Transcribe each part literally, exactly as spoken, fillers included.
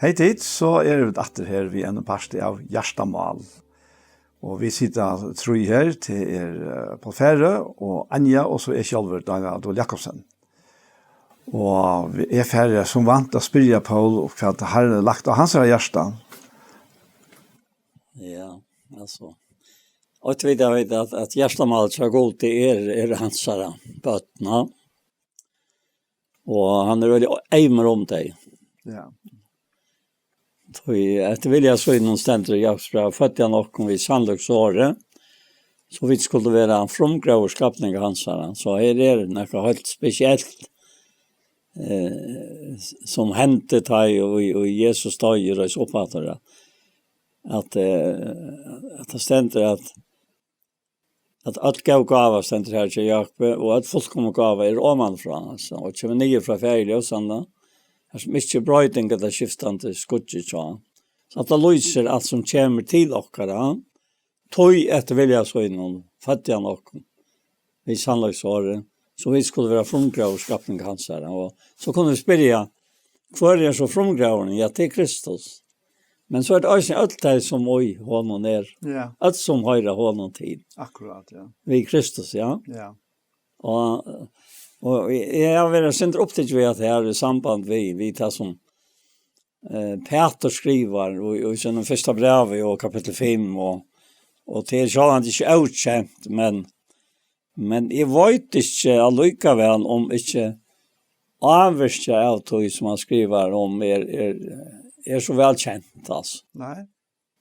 Hey tit, so eru vit aftur her við einum parti av Hjartamál. Og vit sita trý her, tað er eh, Poul Færø og Anja, og so eg sjálvur, Daniel Adol Jakobsen. Og eg fari sum vant at spyrja Poul, hvat Harrin hevur lagt á hansara hjarta. Ja, altso. Og vit vita at, at Hjartamál hjá Gudi er, er hansara børn, ja. Og hann er veldig eimur um tey. Ja. Tí eftir vilja sínum stendur í Jakobs bræv, føddi hann okkum við sannleiksorði, so vit skuldu vera frumgróður skapningar hansara. So her er nakað heilt spesielt, eh, sum hendi tá í, í, í Jesus doyði og reis upp aftur, at, eh, at tað stendur at, at øll góð gáva stendur her hjá Jákupi, og øll fullkomin gáva er oman frá, altso, og kemur niður frá Faðir ljósanna, har sum ikki er broyting ella skiftandi skuggi hjá. So at tað lýsir alt sum kemur til okkara, tí eftir vilja sínum føddi hann okkum við sannleiksorði, so vit skuldu vera frumgróður skapning hansara. Og so kunnu vit spyrja, hvør er so frumgróðurin? Ja, tað er Kristus. Men so er tað eisini øll tey, sum í honum er. Ja. Øll, sum hoyra honum til. Akkurat, ja. Við Kristus, ja. Ja. Og, og eg havi verið sindur upptikin við at her í samband við, við tað sum eh, Pætur skrivar í, í sínum fyrsta brævi og kapittul fimm, og, og tað er sjálvandi ikki ókent, men, men eg veit ikki allíkavæl um ikki ávirki av tí sum hann skrivar um er, er, er so væl kent, altso. Nei.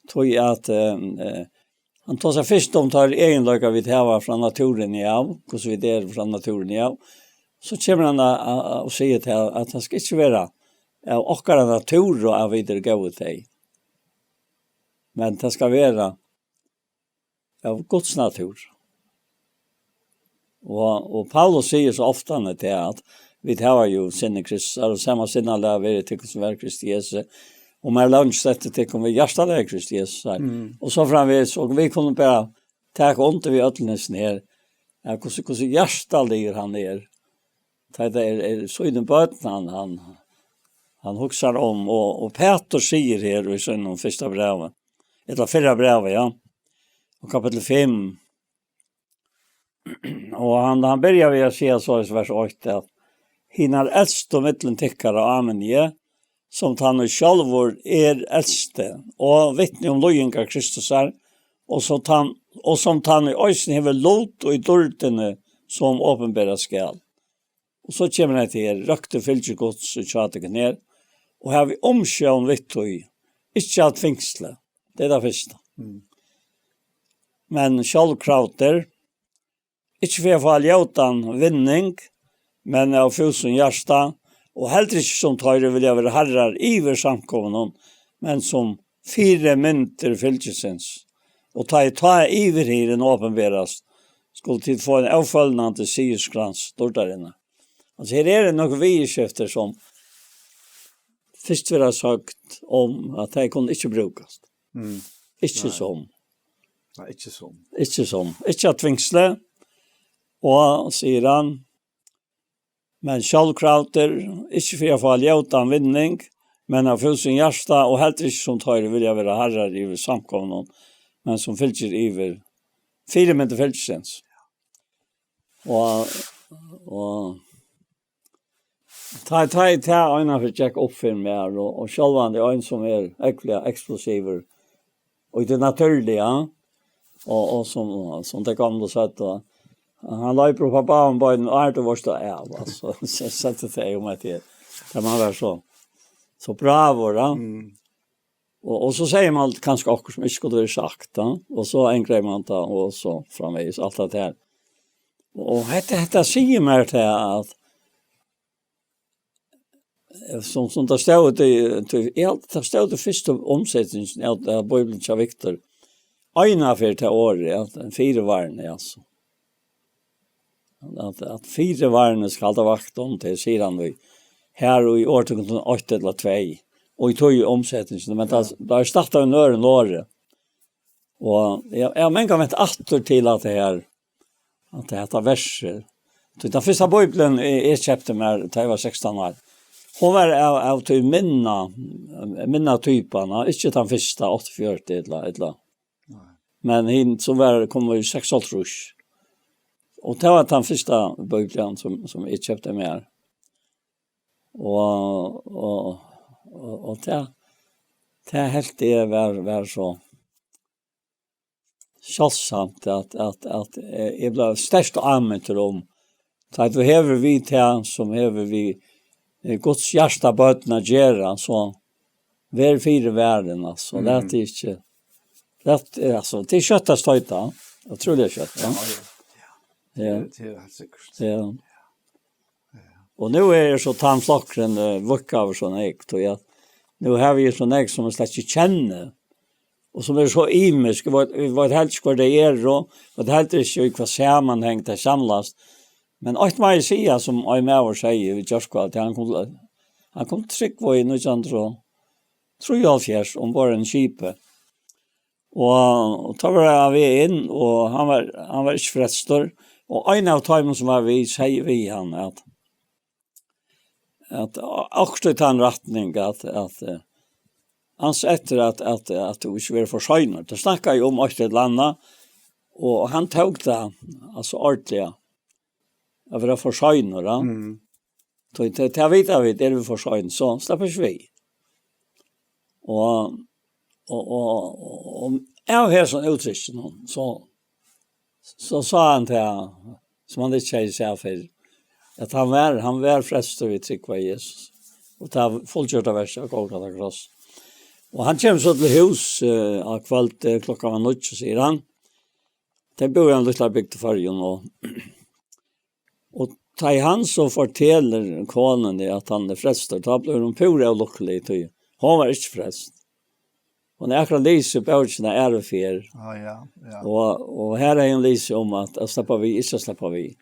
Tí at eh, eh, hann tosar fyrst um teir eginleikar vit hava frá náttúruni av, hvussu vit eru frá náttúruni av. So kemur hann a, a, a, og sigur til at hann skal ikki vera av okkara náttúru at vit eru góð við tey. Men tað skal vera av Guds náttúru. Og, og Paulus sigur so ofta tað at vit hava jo sinni Kristus, og sama sinnalag verið tykkum sum var Kristi Jesu, og meir longst eftir tykkum við hjartalag Kristi Jesu. Mm. Og so framvegis, og vit kunnu bara taka undir við øllum hesum her, at hvussu, hvussu hjartaligur hann er. Tað er, er sínum børn, hann, hann, hann hugsar um, og, og Pætur sigur her í sínum fyrsta brævi, ella fyrra brævi, ja, og kapittul fimm, og hann, hann byrjar við at siga so í vers eitt, at hinar elstu millum tykkara áminni eg, sum tann ið sjálvur er elsti, og vitni um líðingar Kristusar, og sum tann, og sum tann ið eisini hevur lut í dýrdini, sum opinberast skal. Og so kemur hetta her, røktu fylgi Guds og hjá tykkum her, og havi umsjón við tí, ikki at fingsla. Tað er tað fyrsta. Mm. Men sjálvkravdir, ikki fyri at fáa ljótan vinning, men av fúsum hjarta, og heldur ikki sum teir vilja vera harrar yvir samkomunum, men sum fyrimyndir fylgisins. Og tá ið tá yvirhirðin opinberast, skulu tit fáa ein ófølnandi sigurskrans dýrdarinnar. Altso, her eru nøkur viðurskiftir sum fyrst verða søgd um, at tey kunnu ikki brúkast. Mm. Ikki Nei. Sum. Nei, ikki sum. Ikki sum. Ikki at tvingsla. Og, sigur hann, men sjálvkravdir, ikki fyri at fáa ljótan vinning, men av fúsum hjarta, og heldur ikki sum teir vilja vera harrar yvir samkomnum, men sum fylgir yvir fyrimyndir fylgisins. Og, og tá, tá, tá einaferð gekk upp fyri mær, og, og sjálvandi ein sum er ógvuliga eksplosivur, og í tí natúrliga, og, og sum, sum tey gamlu søgdu, hann loypur upp á báðum beinum, áðrenn tú veitst tað av, altso, so søgdu tey um at eg, tað man vera so, so bravur, ja. Mm. Og, og so sigur man kanska okkurt sum ikki skuldi verið sagt, ja. Og so angrar man tað, og so framvegis, alt tað her. Og hetta, hetta sigur mær til at, eh, sum, sum tað stóð í tí, tí, ja, tað stóð í fyrstu umsetingini av, av Bíbliuni hjá Viktor. Einaferð tað orðið, ja, ein fyrivarni, altso. At, at fyrivarni skal halda vakt um teg, sigur hann í, her í orðtøkunum eitt ella tvey, og í tí umsetingini, men tað, tað er stætt av nøðrum orði. Og eg, eg havi mangan vent aftur til at tað her, at tað hetta versið. Tí tann fyrsta Bíblian eg, eg keypti mær, tá eg var sekstan ár, Hon var av, av tí minna, minna typan, ja. Ikki tann fyrsta, áttaogfjøruti ella, ella. Men hin, so var, kom í seksoghálvtrýss. Og tað var tann fyrsta bíblian, sum, sum eg keypti mær. Og, og, og, og tað, tað helt eg var, var so sjáldsamt, at, at, at, eh, eg bleiv sterkt ámintur um, tá tú hevur við tað, sum hevur við, eh, Guds hjarta børn at gera, so ver fyri varin, altso. Mm. Lat teg ikki, lat, eh, altso, tað er skjótt at stoyta, ótrúliga skjótt, ja. Ja, ja. Ja. Tað er, tað er heilt sikkurt. Ja. Og nú er so tann flokkurin, eh, víkkaður so nógv, tí at nú havi eg so nógv, sum eg slett ikki kenni, og sum eru so ymisk, eg veit, eg veit helst ikki, hvør tey eru, og veit heldur ikki, í hvat samanhang tey samlast. Men eitt má eg siga, sum ein maður segði í gjárkvøldið, hann kom, hann kom til Trygg í nítjan hundrað og trýoghálvfjerðs, umborð í skipi. Og, og tá var hann við inn, og hann var, hann var ikki frelstur. Og ein av teimum, sum var við, segði við hann, at, at okkurt í tann rætning, at, at, eh, ansa eftir, at, at, at tú ikki verður for seinur. Tað snakkaði um eitt ella annað, og hann tók tað, altso, ordiliga, at vera for seinur, ja. Mm. Tí tað, tað vita vit, eru vit for sein, so sleppa ikki við. Og, og, og, og, og av hesum úttrykkinum, so, so sá hann tað, sum hann ikki hevði sæð fyrr, at hann var, hann var frelstur við trúgv á Jesus. Og tað fullgjørda verkið á Golgata kross. Og hann kemur so til hús, eh, á kvøldið, klokkan var níggju, sigur hann. Tey búðu í eini lítlari bygd í Føroyum, og, og tá ið hann so fortelur konuni, at hann er frelstur, tá blívur hon púra ólukkulig, tí hon var ikki frelst. Hon hevur akkurát lisið bókina aðru ferð. Ah, ja, ja. Og, og her hevði hon lisið um at, at sleppa við, ikki at sleppa við.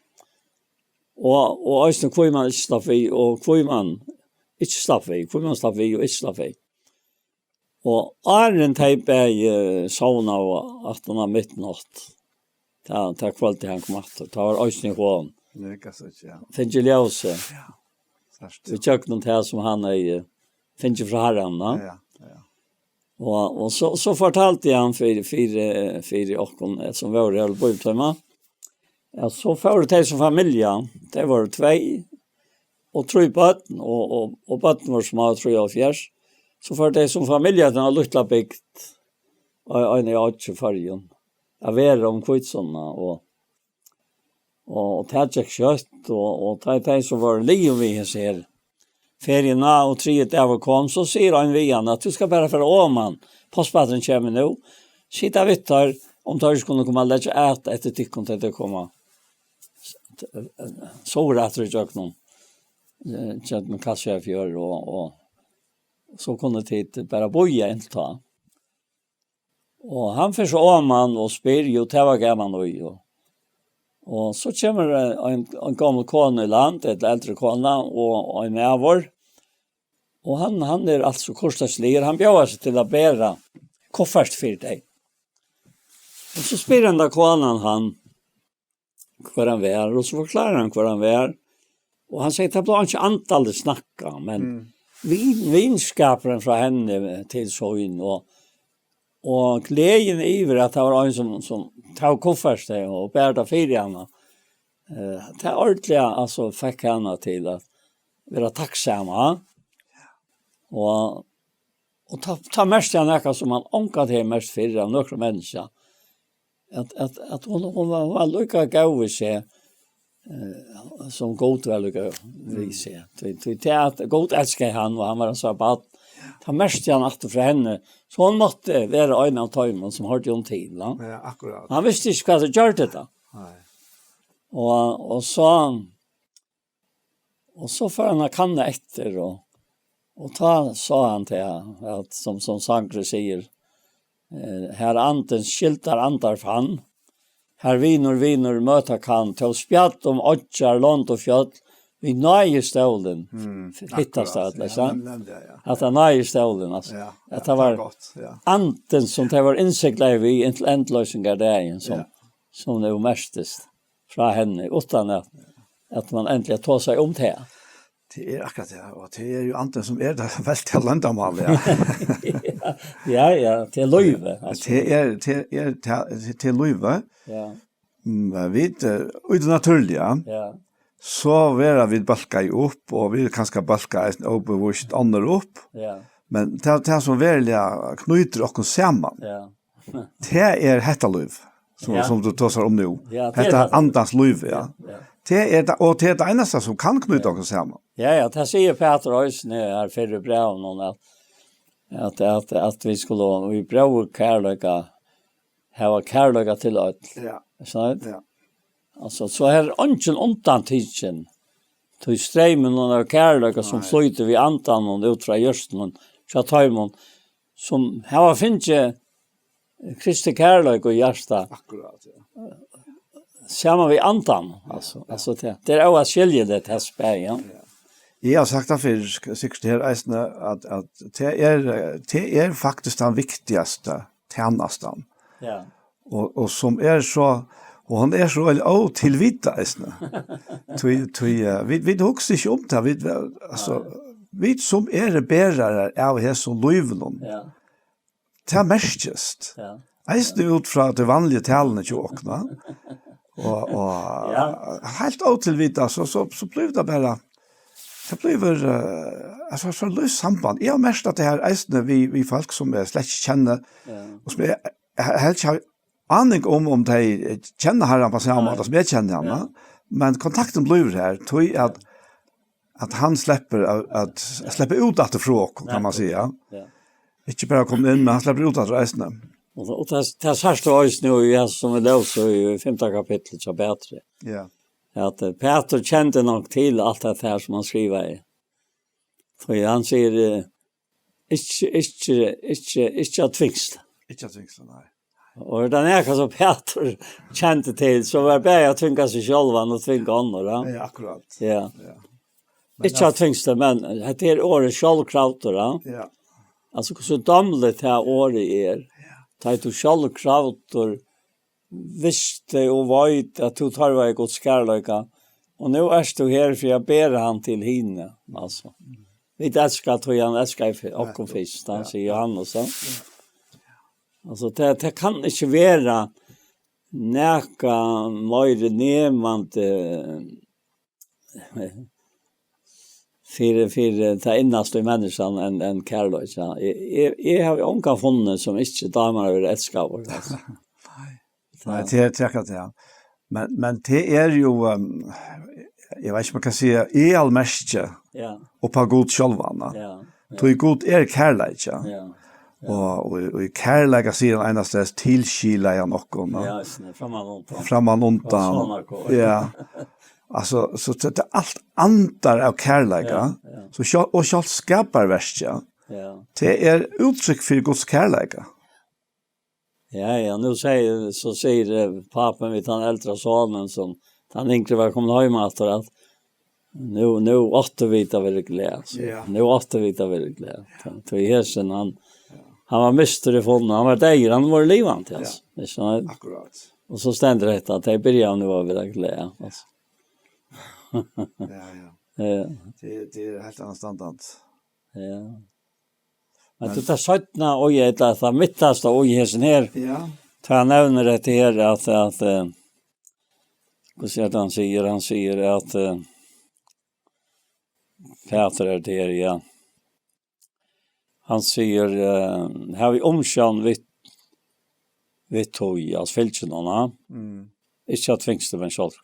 Og, og eisini hví man ikki slapp við, og hví man ikki slapp við, hví man slapp við og ikki slapp við. Og áðrenn tey bæði, eh, sovnaðu aftan á midnátt, tað, tað kvøldið hann kom aftur, tá var eisini hon Líka so, ja. Fingið ljósið. Ja. Sært. Í gjøgnum tað, sum hann hevði fingið frá Harranum, ja. Ja, ja. Og, og so, so fortaldi hann fyri, fyri, fyri okkum, eh, sum vóru her í bíbliutíma, at so fóru tey sum familja, tey vóru tvey og trý børn, og, og, og børn vóru smá, trý og hálvfjerðs, so fóru tey sum familja til eina lítla bygd, á, á eini oyggj í Føroyum, at vera um Hvítusunnu, og, og, og tað gekk skjótt, og, og tá tey sum vóru liðug við hesa her feriuna, og triði dagur kom, so sigur ein við hann, at tú skal bara fara oman, postbáturin kemur nú, sig tað við teir, um teir ikki kunnu koma at leggja at eftir tykkum, tá tey koma suður aftur í gjøgnum, eh, gjøgnum Kassoyarfjørð, og, og so kunnu tit bara bíða inntil tá. Og hann fer so oman og spyr, jú, tað var gaman í, og, og so kemur, eh, ein, ein gomul kona í land, ella eldri kona, og ein maður, og hann, hann er altso kurteisligur, hann bjóðar seg til at bera kuffert fyri tey. Og so spyr henda konan hann, hvør hann var, og so forklárar hann, hvør hann var. Og hann segði, tað bleiv einki andaligt snakkað, men Mm. vin-, vinskapurin frá henni til sín, og, og gleðin yvir, at tað var ein, sum, sum tók kuffertið og bar tað fyri hana, eh, tað ordiliga, altso, fekk hana til at vera takksam, ha? Og, og tá, tá merkti hann nakað, sum hann ongantíð hevði merkt fyrr av nøkrum menniskja. At, at, at hon, hon var, hon var líka góð við seg, eh, sum Gud var líka við Mm. seg. Tí, tí tað at Gud elskaði hann, og hann var hansara barn, tá merkti hann aftur frá henni. So hon mátti vera ein av teimum, sum hoyrdi hon til, ja. Ja, akkurát. Hann visti ikki, hvat hann gjørdi tað. Nei. Og, og so, og so fór hann at kanna eftir, og, og tá sá hann tað, at sum, sum sangurin sigur, eh, har andin skyldar andar fann, har vinur, vinur møta kann, tó spjall um oyggjar, lond og fjøll, við náðistólin Mm, hittast akkurát, tað, ja, ikki sant? Nem-, nemliga, ja. At tað er náðistólin, altso. Ja, At ja, tað var tað er gott, ja. andin, sum tey vóru innsiglað við inntil endloysingardagin, sum, Ja. sum nú merktist frá henni, uttan at, at man endiliga tosaði um tað. Tað er akkurát tað, og tað er jú andin sum er tað veldiga loyndarmálið, ja. Ja, ja, tað er lívið, altso. Tað er, tað er, tað, tað er lívið. Ja. Mm, men vit, eh, í tí natúrliga, ja, so verða vit bólkað upp, og vit kanska bólka eisini óbevíst onnur upp. Ja. Men tað, tað sum veruliga knýtir okkum saman, ja, tað er hetta lív, sum, ja, sum tú tosar um nú. Ja, tað er hetta tað. Andans lív, ja. Ja, ja. Tað er tað, og tað er tað einasta sum kann knýta okkum saman. Ja, ja, tað sigur Pætur eisini her fyrr í brævinum, at, at, at, at vit skulu, vit bróðurkærleika, hava kærleika til øll. Ja. Sant? Ja. Altso, so her er eingin undantikin, tí streymurin av kærleika sum, nei, flýtur við andanum út frá hjørtunum hjá teimum, sum hava fingið Kristi kærleika í hjarta. Akkurát, ja. Saman við andanum, ja, altso, ja, altso, tað, tað er óatskiljiligt, tað spæl, ja. Ja. Eg havi sagt tað fyrr, sk-, sikkurt her eisini, at, at tað er, tað er faktiskt tann viktigasta tænastan. Ja. Og, og sum er so, og hon er so ótilvitað eisini. Tí, tí, eh, vit, vit hugsa ikki um tað, vit, altso, nei, vit sum eru berarar av hesum lívinum, ja, tað merkist. Ja. Eisini út frá tí vanligu taluni hjá okkum, va? Og, og, ja, heilt ótilvitað, so, so, so blívur tað bara, tað blívur, eh, altso, so lívssamband. Eg havi merkt at tað her eisini við, við fólk sum eg slett ikki kenni, ja, og sum eg he-, helst ikki havi áning um, um tey kenna Harran á sama, ja, máta sum eg kenni hann, ja, va? Men kontaktin blívur har, tí at, at hann sleppur at, at, ja, sleppa út aftur frá okkum, kann man, nettupp, siga. Ja. Ikki bara koma inn, men hann sleppur út aftur eisini. Og, og tað, tað sært tú eisini nú í, ja, sum vit lósu í fimta kapitli hjá Pætri. Ja. At, eh, Pætur kendi nokk til alt tað her sum hann skrivaði. Tí hann sigur, eh, ikki, ikki, ikki, ikki at tvingsla. Ikki at tvingsla, nei. Og er tað nakað sum Pætur kendi til, so var bæði at tvinga seg sjálvan og tvinga onnur, ja. Ja, akkurát. Ja. Ja. Men ikki at tvingsla, men hetta er orðið sjálvkravdur, ja. Ja. Altso, hvussu dámligt tað orðið er. Ja. Tá ið tú sjálvkravdur visti og veit at tú tørvaði Guds kærleika, og nú ert tú her fyri at bera hann til hini, altso. Mm. Vit elska, tí hann elskaði fyri okkum, nettupp, fyrst, hann, ja, sigur Jóhannes, ja. Ja. Altso, tað, tað kann ikki vera nakað meiri nemandi fyri, fyri tað innasta í menniskjanum enn, enn kærleiki. Eg, eg, eg havi ongan funnið sum ikki dámar at vera elskaður, altso. Nei. Nei, tað er, tað er akkurát tað. Men, men tað er jú, ehm, eg veit ikki um man kann siga aðalmerki, ja, upp á Gud sjálvan, ja. Ja, ja. Tí Gud er kærleiki. Ja, ja. Og, og, og í kærleika, sigur hann, einans tilskilaði hann okkum, ja. Ja, eisini, framman undan. Framman undan. Og sonar kor. Ja. Altso, so tað, tað alt andar av kærleika. Ja, ja. So sjálv, og sjálvt skaparverkið, ja, tað er úttrykk fyri Guds kærleika. Ja, ja, nú sigur, so sigur, eh, pápin við tann eldra sonin, sum tann yngri var komin heim aftur, at nú, nú áttu vit at vera glað, so. Ja. Nú áttu vit at vera glað. Ja. Tí hesin, hann, ja, hann var mistur, er funnin, hann var deyður, hann var livandi, altso. Ja. Ikki sant? Akkurát. Og so stendur hetta, at tey byrja nú at vera glað, altso. Ja, ja. Ja. Tað, tað er heilt annað standard. Ja. Men tú, tað seinna, og eg, tað, tað mittasta, og í hesin her, ja, tá hann nevnir hetta her, at, at, eh, hvussu er tað hann sigur? Hann sigur at, eh, Pætur er tað her, ja. Hann sigur, eh, "Havið umsjón við, við tí", altso fylginum, ja. Mm. Ikki at tvingsla, men sjálv.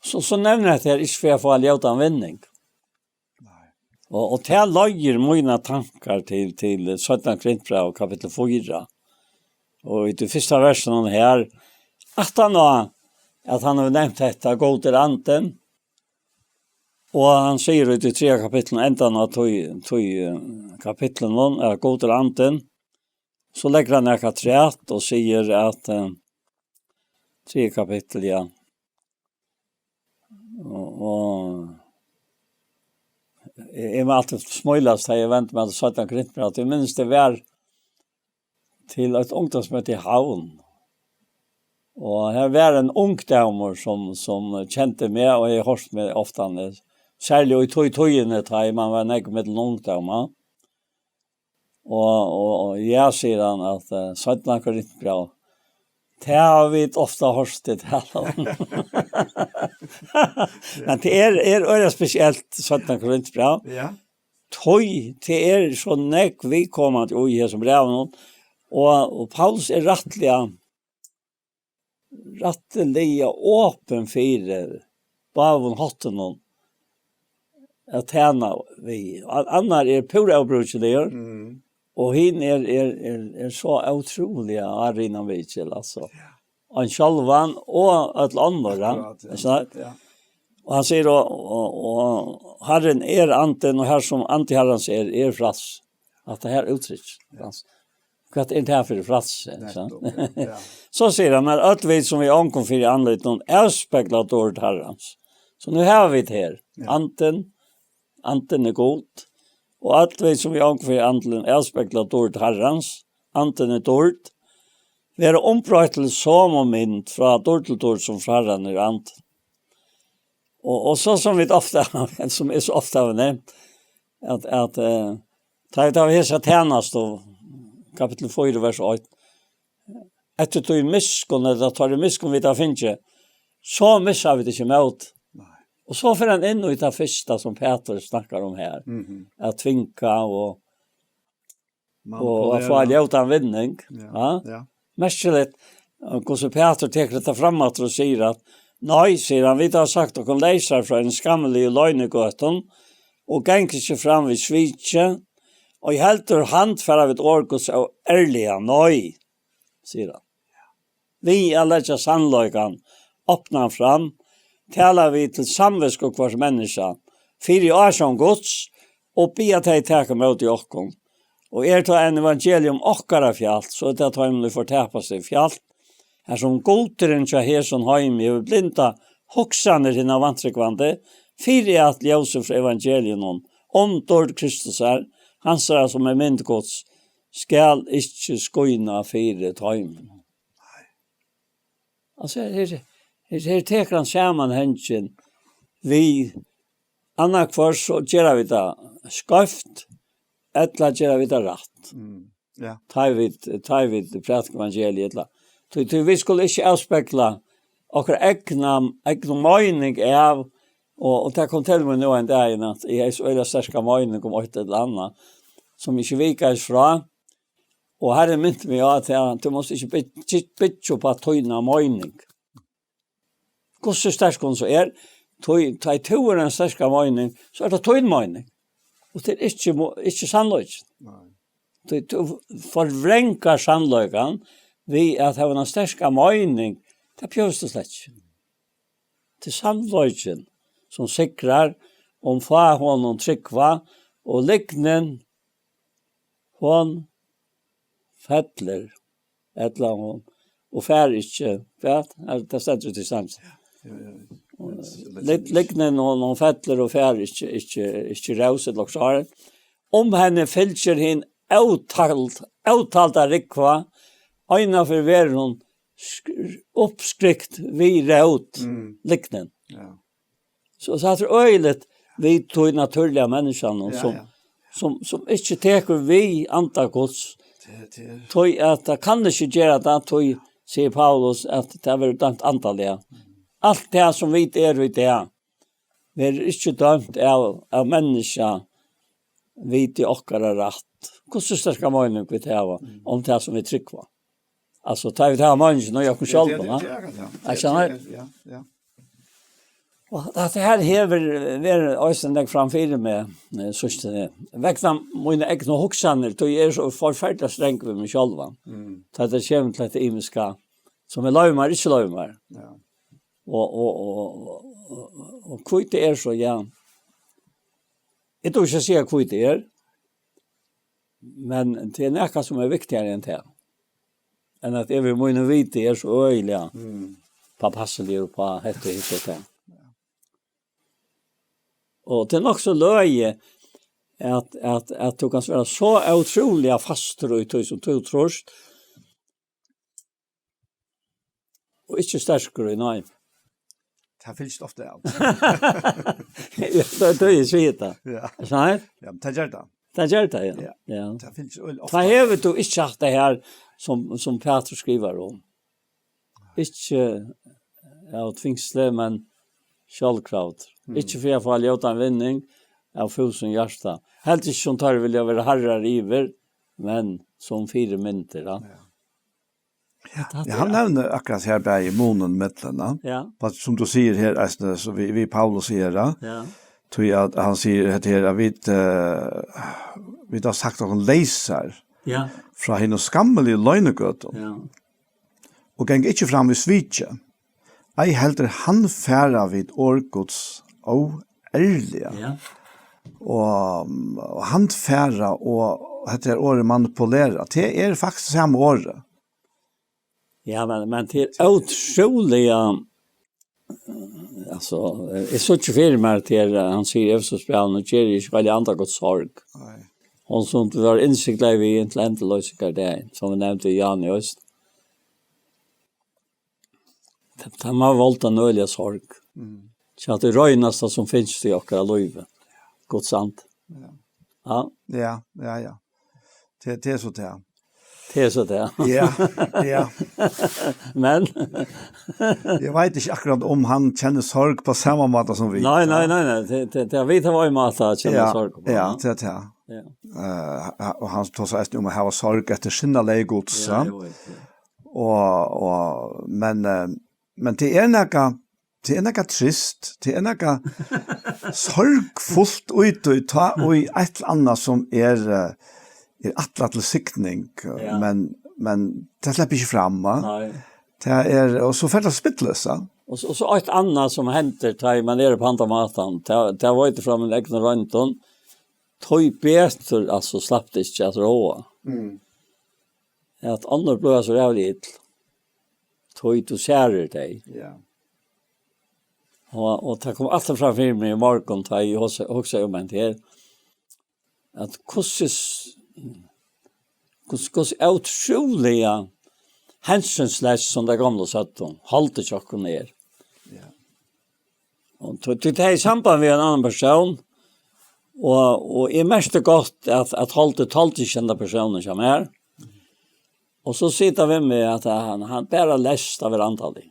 So, so nevnir hetta her, ikki fyri at fáa ljótan vinning. Nei. Og, og tað leiðir mínar tankar til, til seinna Korintbræv, kapittul fýra. Og í tí fyrsta versinum her, aftan á at hann hevur nevnt hetta, Gud er andin, og hann sigur í tí triðja kapitlinum, endan á tí, tí, eh, kapitlinum, at Gud er andin, so leggur hann nakað afturat og sigur at, eh, triðja kapittul, ja. Og, og eg, eg má altíð smílast, tá eg vendi meg til seinna Korintbræv, at eg minnist, eg var til eitt ungdómsmøti í Havn. Og her var ein ungdómur, sum, sum kendi meg, og hevði hoyrt meg ofta, hann er serliga í tí tíðini, tá ið man var nógv millum ungdómar. Og, og, og ja, sigur hann, at, eh, seinna Korintbræv, tað hava vit ofta hoyrt tað tala um. Men tað er, er øgiliga spesielt, seinna Korintbræv. Ja. Tí tað er so nógv viðkomandi í hesum brævinum, og, og Paulus er rættiliga, rættiliga opin fyri báðum háttunum at tæna við. An-, annar er púra óbrúkiligur, Mm. og hin er, er, er, er so ótrúliga árinnan mikil, altso. Ja. Hann sjálvan og øll onnur, ja. Akkurát, ja. Ikki sant? Ja. Og hann sigur, og, og, og Harrin er andin, og har sum andi Harrans er, er frals. At tað her úttrykk, Ja. frals. Hvat er tað fyri frals, ikki sant? Nettopp, ja, ja. So sigur hann, men øll vit sum við ongum fyri andlitum avspegla dýrd Harrans. So nú hava vit her, Ja. andin, andin er Gud, og øll vit sum við ongum fyri andlitum avspegla dýrd Harrans, andin er dýrd, verða umbroytt til somu mynd frá dýrd til dýrd sum frá Harranum er andin. Og, og so sum vit ofta, sum er so ofta hava nevnt, at, at, eh, tá vit hava hesa tænastu, kapittul fýra, vers eitt, eftir tí miskunn, ella tá er miskunn vit hava fingið, so missa vit ikki mót. Nei. Og so fer hann inn í tað fyrsta sum Petur snakkar um her, Mhm. at tvinga og, og at fáa Manipulera. ljótan vinning. Ja, Ja. ja. Merkiligt, eh, hvussu Petur tekur hetta fram aftur og sigur at, nei, sigur hann, vit hava sagt okkum leysar frá einum skammiligum loynigøtum og ganga ikki fram við sviki, og heldur handfara vit orð Guds óærliga, nei, sigur hann. Við at leggja sannleikan opnan fram, tala vit til samvitsku hvørs menniskja, fyri ásjón Guds, og biðja tey taka ímóti okkum. Og er tá enn evangelium okkara fjalt, so er tað teimum, ið fortapa seg fjalt, har sum gudurin hjá hesum heimi hevur blinda hugsanir hinna vantrúgvandi, fyri at ljósið frá evangelium um dýrd Kristusar, hansara sum er mynd Guds, skal ikki skína fyri teimum. Altso, her, her, her tekur hann samanhangin við, annaðhvørt so gera vit tað skeivt, ella gera vit tað rætt. Mm, ja. Tá ið vit, tá ið vit prædika evangeliið, ella, tí, tí vit skulu ikki avspegla okkara egna, egnu meining av, og, og tað kom til meg nú ein dagin, at eg hevði so øgiliga sterka meining um eitt ella annað, sum eg ikki vikaðist frá, og Harrin minti meg á, at tú mást ikki byg-, byggja upp á tína meining. Hvussu sterk hon so er, tí, tá ið tú hevur eina sterka meining, so er tað tín meining. Og tað er ikki mo-, ikki sannleikin. Nei. Tí tú forvrangar sannleikan við at hava eina sterka meining, tað behøvist tú slett ikki. Tað er sannleikin, sum sigrar, um fá honum trúgva, og lygnin, hon fellur, ella hon, og fær ikki, hvat? Her, tað stendur í tí sangin. Ja, ja. Lyg-, lygnin, hon, hon fellur og fær ikki, ikki, ikki rós, ella okkurt sovorðið. Um henni fylgir hin ótald-, ótalda rúgva, einaferð verður hon sk-, uppskrykt við rót, Mm. lygnin. Ja. So, so hatta er øgiligt við tí natúrliga menniskjan, Ja, sum, ja. sum, sum ikki tekur við anda Guds. Tað, tað er Tí at tað kann ikki gera tað, tí, sigur Paulus, at tað verður dømt andaliga. Alt tað sum vit eru í dag, verður ikki dømt av, av menniskja, viti okkara rætt. Hvussu sterka meining vit hava Mm. um tað sum vit trúgva. Altso, tá vit hava meiningina í okkum Ja, tað er sjálvum, det, va? det er akkurat, ja. Eg skilji. Ja, ja. Og at tað her hevur verið eisini nógv fram fyri meg, eh, síðst, eh, vegna mínar egnu hugsanir, tí eg eri so forferdiliga strong við meg sjálvan. Mm. Tá tað kemur til hetta ymiska, sum eg loyvi mær, ikki loyvi mær. Ja. Og, og, og, og, og, og hví tað er so, ja. Eg dugi ikki at siga, hví tað er, men tað er nakað, sum er viktigari enn tað. Enn at eg við mínum viti er so øgiliga Mm. påpasseligur upp á hetta og hitt og tað. Og tað er nokk so løgið, at, at, at tú kanst vera so ótrúliga fastur í tí, sum tú trýrt, og ikki sterkur í náði. Tað fylgist ofta av. Ja, tað er tað eg sigi tað. Ja. Er tað her? Ja, men tað ger tað. Tað ger tað, ja. Ja. Ja. Tað fylgist øl ofta. Tað hevur tú ikki haft tað her sum, sum Pætur skrivar um. Ikki av tvingsli, men sjálvkraft. Mm. Ikki fyri at fáa ljótan vinning av fúsum hjarta. Heldur ikki sum teir vilja vera harrar yvir, men sum fyrimyndir, ja. Ja. Ja, hann nevnir akkurát her bæði munin millum, ja. Ja. Bara sum tú sigur her, eisini, so við, við Paulus sigur, ja. Ja. Tí at hann sigur hetta her, at vit, eh, vit hava sagt okkum leysar, ja, frá hinum skammiligu loynigøtum. Ja. Og ganga ikki fram við sviki. Ei heldur hann fara við orð Guds óærliga. Ja. Og, og hann fara og hetta er orðið manipulera. Tað er faktiskt sama orðið. Ja, men, men til ótrúliga, altso, eg síggi fyri mær til, hann sigur í Efesusbrævinum, og ger ikki Heilaga Anda Guds sorg. Nei. Hon sum tú var innsiglað við inntil endurloysingar dagin, sum vit nevndu í Jan í Øst. Tað, tað má volda nøgliga sorg. Mm. So at tað reinasta sum finst í okkara lívi, Guds andi. Ja. Ja. Ja, ja, ja. Tað, tað er so tað. Tað er so tað. Ja, ja. Men eg veit ikki akkurát um hann kennir sorg á sama máta sum vit, nei, nei, ja, nei, nei. Tað, tað, tað, vit hava ein máta at kenna, ja, sorg á. Ja, tað er tað. Ja. Eh, og hann tosar eisini um at hava sorg eftir sinnalagi Guds, ja, ja. Eg veit, ja. Og, og, men, eh, men tað er nakað, tað er nakað trist, tað er nakað sorgfult í tí, tá í eitt ella annað sum er, eh, er ætlað til signing, ja, men, men tað sleppur ikki fram, va? Nei. Tað er, og so fer tað at spillast, va? Og so, og so eitt annað sum hendir, tá ið man er á handan mátan, tað, tað veit eg frá mínum egnu royndum, tí betur, altso, slapp tað ikki at ráða. Mm. At onnur blíva so ræðuliga ill. Tí tú særir tey. Ja. Og, og tað kom aftur fram fyri meg í morgun, tá eg hugsa, hugsaði um hetta her, at hvussu s-, hvussu, hvussu ótrúliga hensynsleyst sum tey gomlu søgdu, holdið hjá okkum er. Ja. Og tí, tí tað er í samband við ein annan persón, og, og eg merkti gott, at, at holdið toldi ikki henda persónin hjá mær. Og so sigur tað við meg, at hann, hann bara leyst av verandaliga.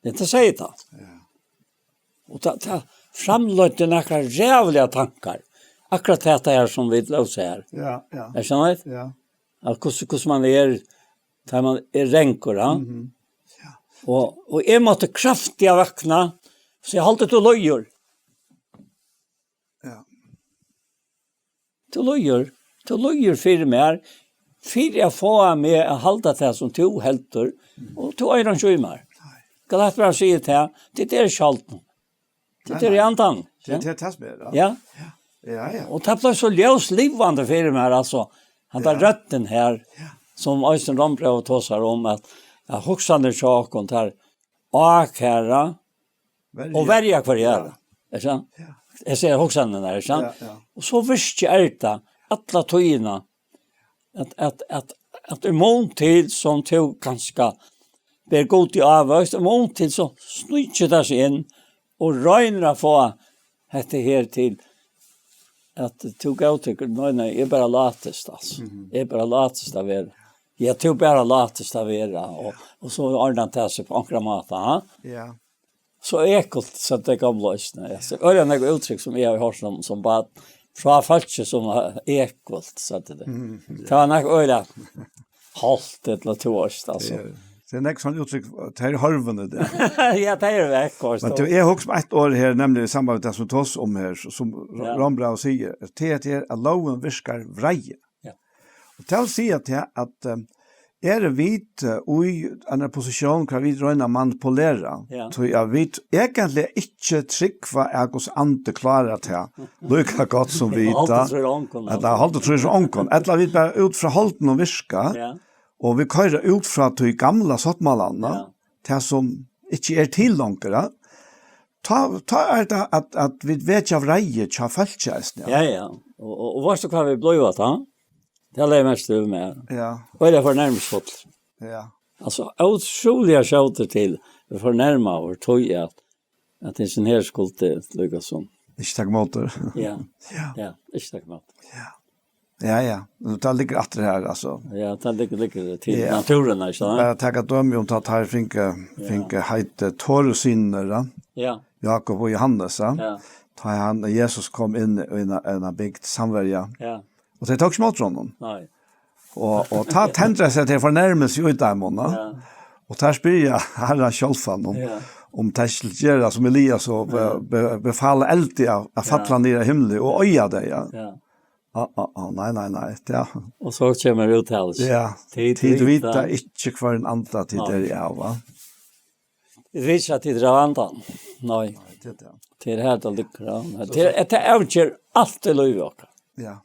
Men tað segði tað. Ja. Og tað, tað framleiddi nakrar ræðuligar tankar. Akkurát tað her sum vit lósu her. Ja, ja. Er skilst? Ja. At hvussu, hvussu man er, tá man er rangur, ja. Mhm. Ja. Og, og eg mátti kraftiga vakna, so eg haldi, tú løygur. Ja. Tú løygur, tú løygur fyri mær, fyri at fáa meg at halda tað sum tú heldur, og tú eigur ikki í mær. Nei. Skal eg bara siga tað, tað er sjálvt. Tað er í andan. Nei, nei. Tað er tað sum er, ja. Ja. Ja, ja. Og tað bleiv so ljóslivandi fyri mær, altso, handa røddin her, ja, sum eisini Rómbrævið tosar um, at, at hugsanir hjá okkum, tær ákæra, verja, og verja hvørja aðra. Ja. Er sant? Ja. Eg sigi hugsanirnar, er sant? Ja, ja. Og so virkir tað alla tíðina, at, at, at, at í mun til sum tú kanska ber Gud í ávøkst, í mun til so sníkir tað seg inn og roynir at fáa hetta her til, at tú góðtekur, nei, nei, eg bara latist, altso. Mhm. Eg bara latist at vera. Ja, tú bara latist at vera, og, og so ordnar tað seg á onkran máta, ha? Ja. So ekvult, søgdu tey gomlu eisini. Ja, so øgiliga nógv úttrykk sum eg havi hoyrt sum, sum barn, frá fólki sum var ekvult, søgdu tey. Mm, ja. Tað var nokk øgiliga halt, ella tú veitst, altso. Ja. Tað er nógv sum úttrykk, tað er horvin í dag. Ja, tað er vekk, veitst tú. Men tú, eg hugsi um eitt orð her, nemliga í samband við tað sum tú tosar um her, sum Ró-, ja, Rómbrævið sigur, tað er, at lógin virkar vreiði. Ja. Og tað vil siga til at, eh, eru vit, eh, í ein posisjón hvar vit royna at manipulera, ja, tí at vit eigentliga ikki trúgva, at Guds andi klárar tað líka gott sum vit, holdið trýr ongum, ella holdið trýr ongum, ella vit bara út frá holdinum virka, ja, og vit koyra út frá tí gamla sáttmálanum, ja, tað sum ikki er til longur, ja. Tá, tá er tað at, at vit vekja vreiði hjá fólki eisini, ja. Ja, ja. Og, og, og veitst tú hvat vit blíva tá? Tað legði eg merki til við mær. Ja. Og eg fornærmist fólk. Ja. Altso, ótrúliga skjótur til at fornærma og tí at At hesin her skuldi líka sum. Ikki taka ímóti. Ja. Ja. Ja, ikki taka ímóti. Ja, ja. Nú, tað liggur aftur her, altso. Ja, tað liggur, liggur til Ja. Náttúruna, ikki sant? Bara taka dømi um, tá teir fingu, Ja. fingu heita Toru synir, ja. Ja. Jakob og Jóhannes, ja. Ja. Tá hann, Jesus kom inn í eina, eina bygd, Samverja. Ja. Og tey tóku ikki ímóti honum. Nei. Og, og tá tendrar seg til fornærmelse í teimum, ja. Ja. Og tá spyrja Harran sjálvan um, Ja. um tey skulu gera sum Elias og be, Ja. be, befala eldi at, at Ja. falla niður av himli og oyða tey, ja. Ja. Á, á, á, nei, nei, nei, ja. Og so kemur úttales. Ja. Tit Tit vita vita ikki hvørjum anda tit Nei. eru av, va? Tit vita at tit eru av andan. Nei. Nei, tað er tað. Tað er her tað liggur, ja. Tað er, tað avger alt í lívi okkara. Ja.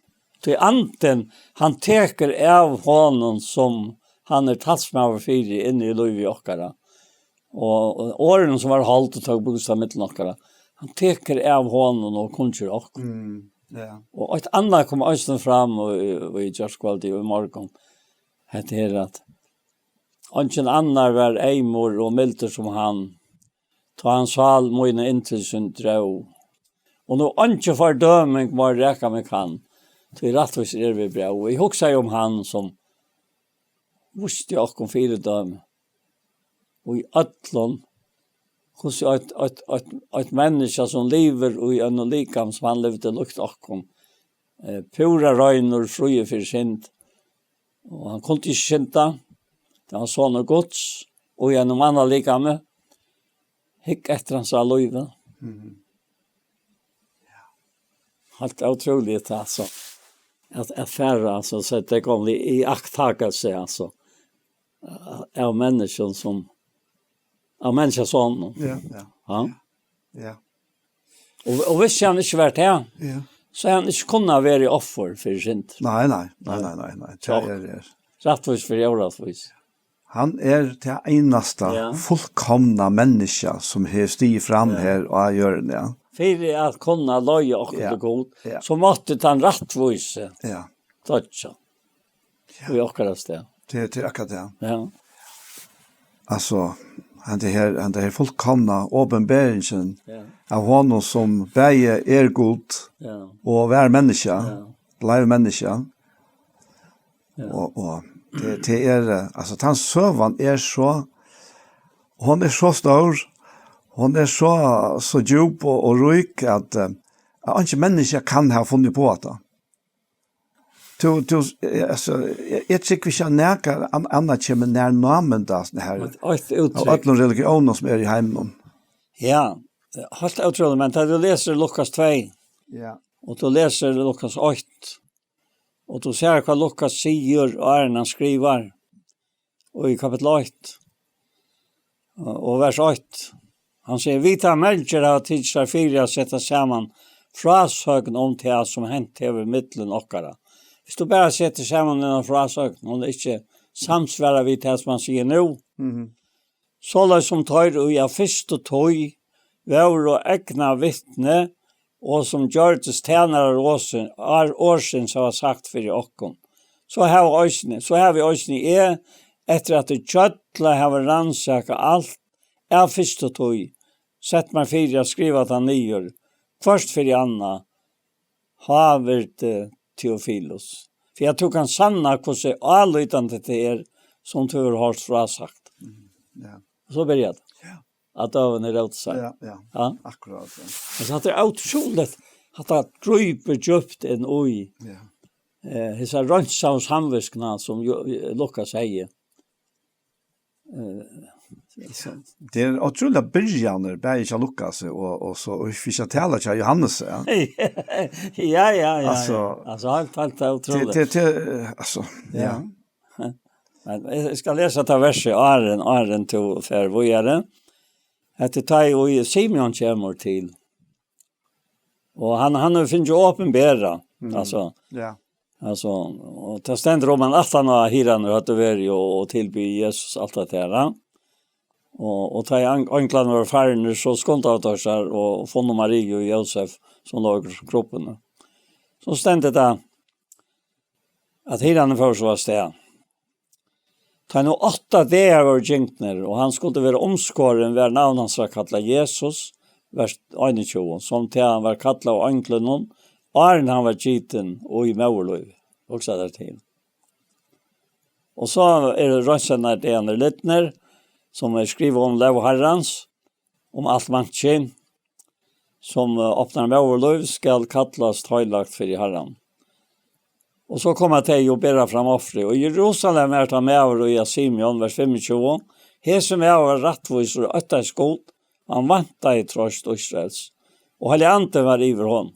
Tí andin, hann tekur av honum sum hann er talsmaður fyri inni í lívi okkara. Og, og orðini sum var hold og tók bústað millum okkara, hann tekur av honum og kunngjør okkum. Mm, ja. Og eitt annað kom eisini fram í, í gjárkvøldið og í morgun. Hetta her at eingin annar var eymur og mildur sum hann, tá hann sál mína inn til sín dró. Og nú einki fordøming meir raka meg kann, tí rættvísur eri við brævi. Og eg hugsaði um hann, sum vísti okkum fyridømi í øllum, hvussu eitt, eitt, eitt, eitt menniskja, sum livir í einum likam, sum hann livdi líkt okkum, eh, púra reinur, fríur fyri synd, og hann kundi ikki synda, tað var sonur Guds, og í einum mannalikami, hygg eftir hansara lívi. Mhm. Heilt ótrúligt, altso. At, at fara, altso, so tað kom í, í akttagelse, altso, av menniskjum sum, av menniskjasonum. Ja, ja. Ja. Ja. Og, og hvis hann ikki var tað, Ja. so hevði hann ikki kunnað verið offur fyri synd. Nei, nei, nei, nei, nei, nei. Tað Takk. er, er. Rættvís fyri órættvís. Hann er tað einasta Ja. fullkomna menniskja sum hevur stigið fram Ja. her á jørðini, ja. Fyri at kunna leiða okkum Ja. til Gud, Ja. so mátti tann rættvísi Ja. doyggja Ja. í okkara stað. Tað, tað er akkurát tað. Ja. Altso, hann er her, hann er her fullkomna opinberingin Ja. av honum sum bæði er Gud Ja. og var menniskja, Ja. bleiv menniskja. Ja. Og, og tað, tað er, eh, altso, tann søgan er so, hon er so stór, hon er so, so djúp og, og rík at, eh, at einki menniskja kann hava funnið uppá hana. Tú, tú, eh, altso, eg, eg trúgvi ikki at nakar an-, annar kemur nær námunda her, Eitt, eitt av úttrykk. øllum religiónum sum eru í heiminum. Ja, heilt ótrúligt, men tá tú lesur Lukas tvey, Ja. og tú lesur Lukas eitt, og tú sær hvat Lukas sigur, áðrenn hann skrivar, og í kapittul eitt, og, og vers eitt, hann sigur: "Vita margir hava tikið sær fyri at seta saman frásøgn um tað, sum hent hevur millum okkara." Hvis tú bara setur saman eina frásøgn, hon er ikki samsvarar við tað, sum hann sigur nú, Mhm. soleiðis sum teir í av fyrstu tíð vóru egna vitni, og sum gjørdust tænarar orðsins, orðsins hava sagt fyri okkum. So hava eisini, so havi eisini eg, eftir at í kjøtli hava rannsakað alt av fyrstu tíð, sett mær fyri at skriva tað niður, hvørt fyri annað, hávirdi Theophilus, fyri at tú kanst sanna, hvussu álítandi tað er, sum tú hevur hoyrt frásagt. Mhm. Ja. So byrjar tað. Ja. At døgum er rót sær. Ja, ja. Ja. Akkurát, ja. Men so hatta er ótrúligt, at tað grípur djúpt inn í, Ja. eh, hesa reinsaðu samvitskuna, sum jo, Lukas hevði. Eh, so. Tað er ótrúliga byrjanir, bæði hjá Lukasi og, og so, og fyri ikki at tala hjá Jóhannesi, ja. Ja, ja, ja, Altso, ja. Altso, heilt, heilt tað, ótrúligt. tað, tað, eh, altso, Ja. ja. Men eg skal lesa tað versið, áðrenn, áðrenn tú fer víðari. Hetta er tá ið Simeon kemur til. Og hann, hann hevur fingið opinbera, Mm. altso, Ja. altso, og tað stendur um hann aftan á hirðarnir høvdu verið og, og tilbiðið Jesus, alt tað har, ja. Og, og tá ið ang-, einglarnir vóru farnir, so skundaðu teir sær og funnu Mariu og Jósef, sum lógu í kru-, krúbbuni. So stendur tað, at hirðarnir fóru so av stað. Tá nú átta dagar vóru gingnir, og hann skuldi vera umskorin, var navn hansara kallað Jesus, vers einogtjúgu, sum tá hann var kallaður av einglinum, áðrenn hann var gitin í móðurlívi. Hugsa tær til. Og so eru reinsanardagarnir lidnir, sum er skrivað um lóg Harrans, um alt mannkyn, sum, eh, opnar móðurlív, skal kallast heilagt fyri Harran. Og so koma tey og bera fram ofrið. Og í Jerusalem er tá maður, og ja, Simeon, vers fimmogtjúgu, hesin maður var rættvísur og óttaðist Gud, hann væntaði troyst Ísraels, og Heilagi Andin var yvir honum.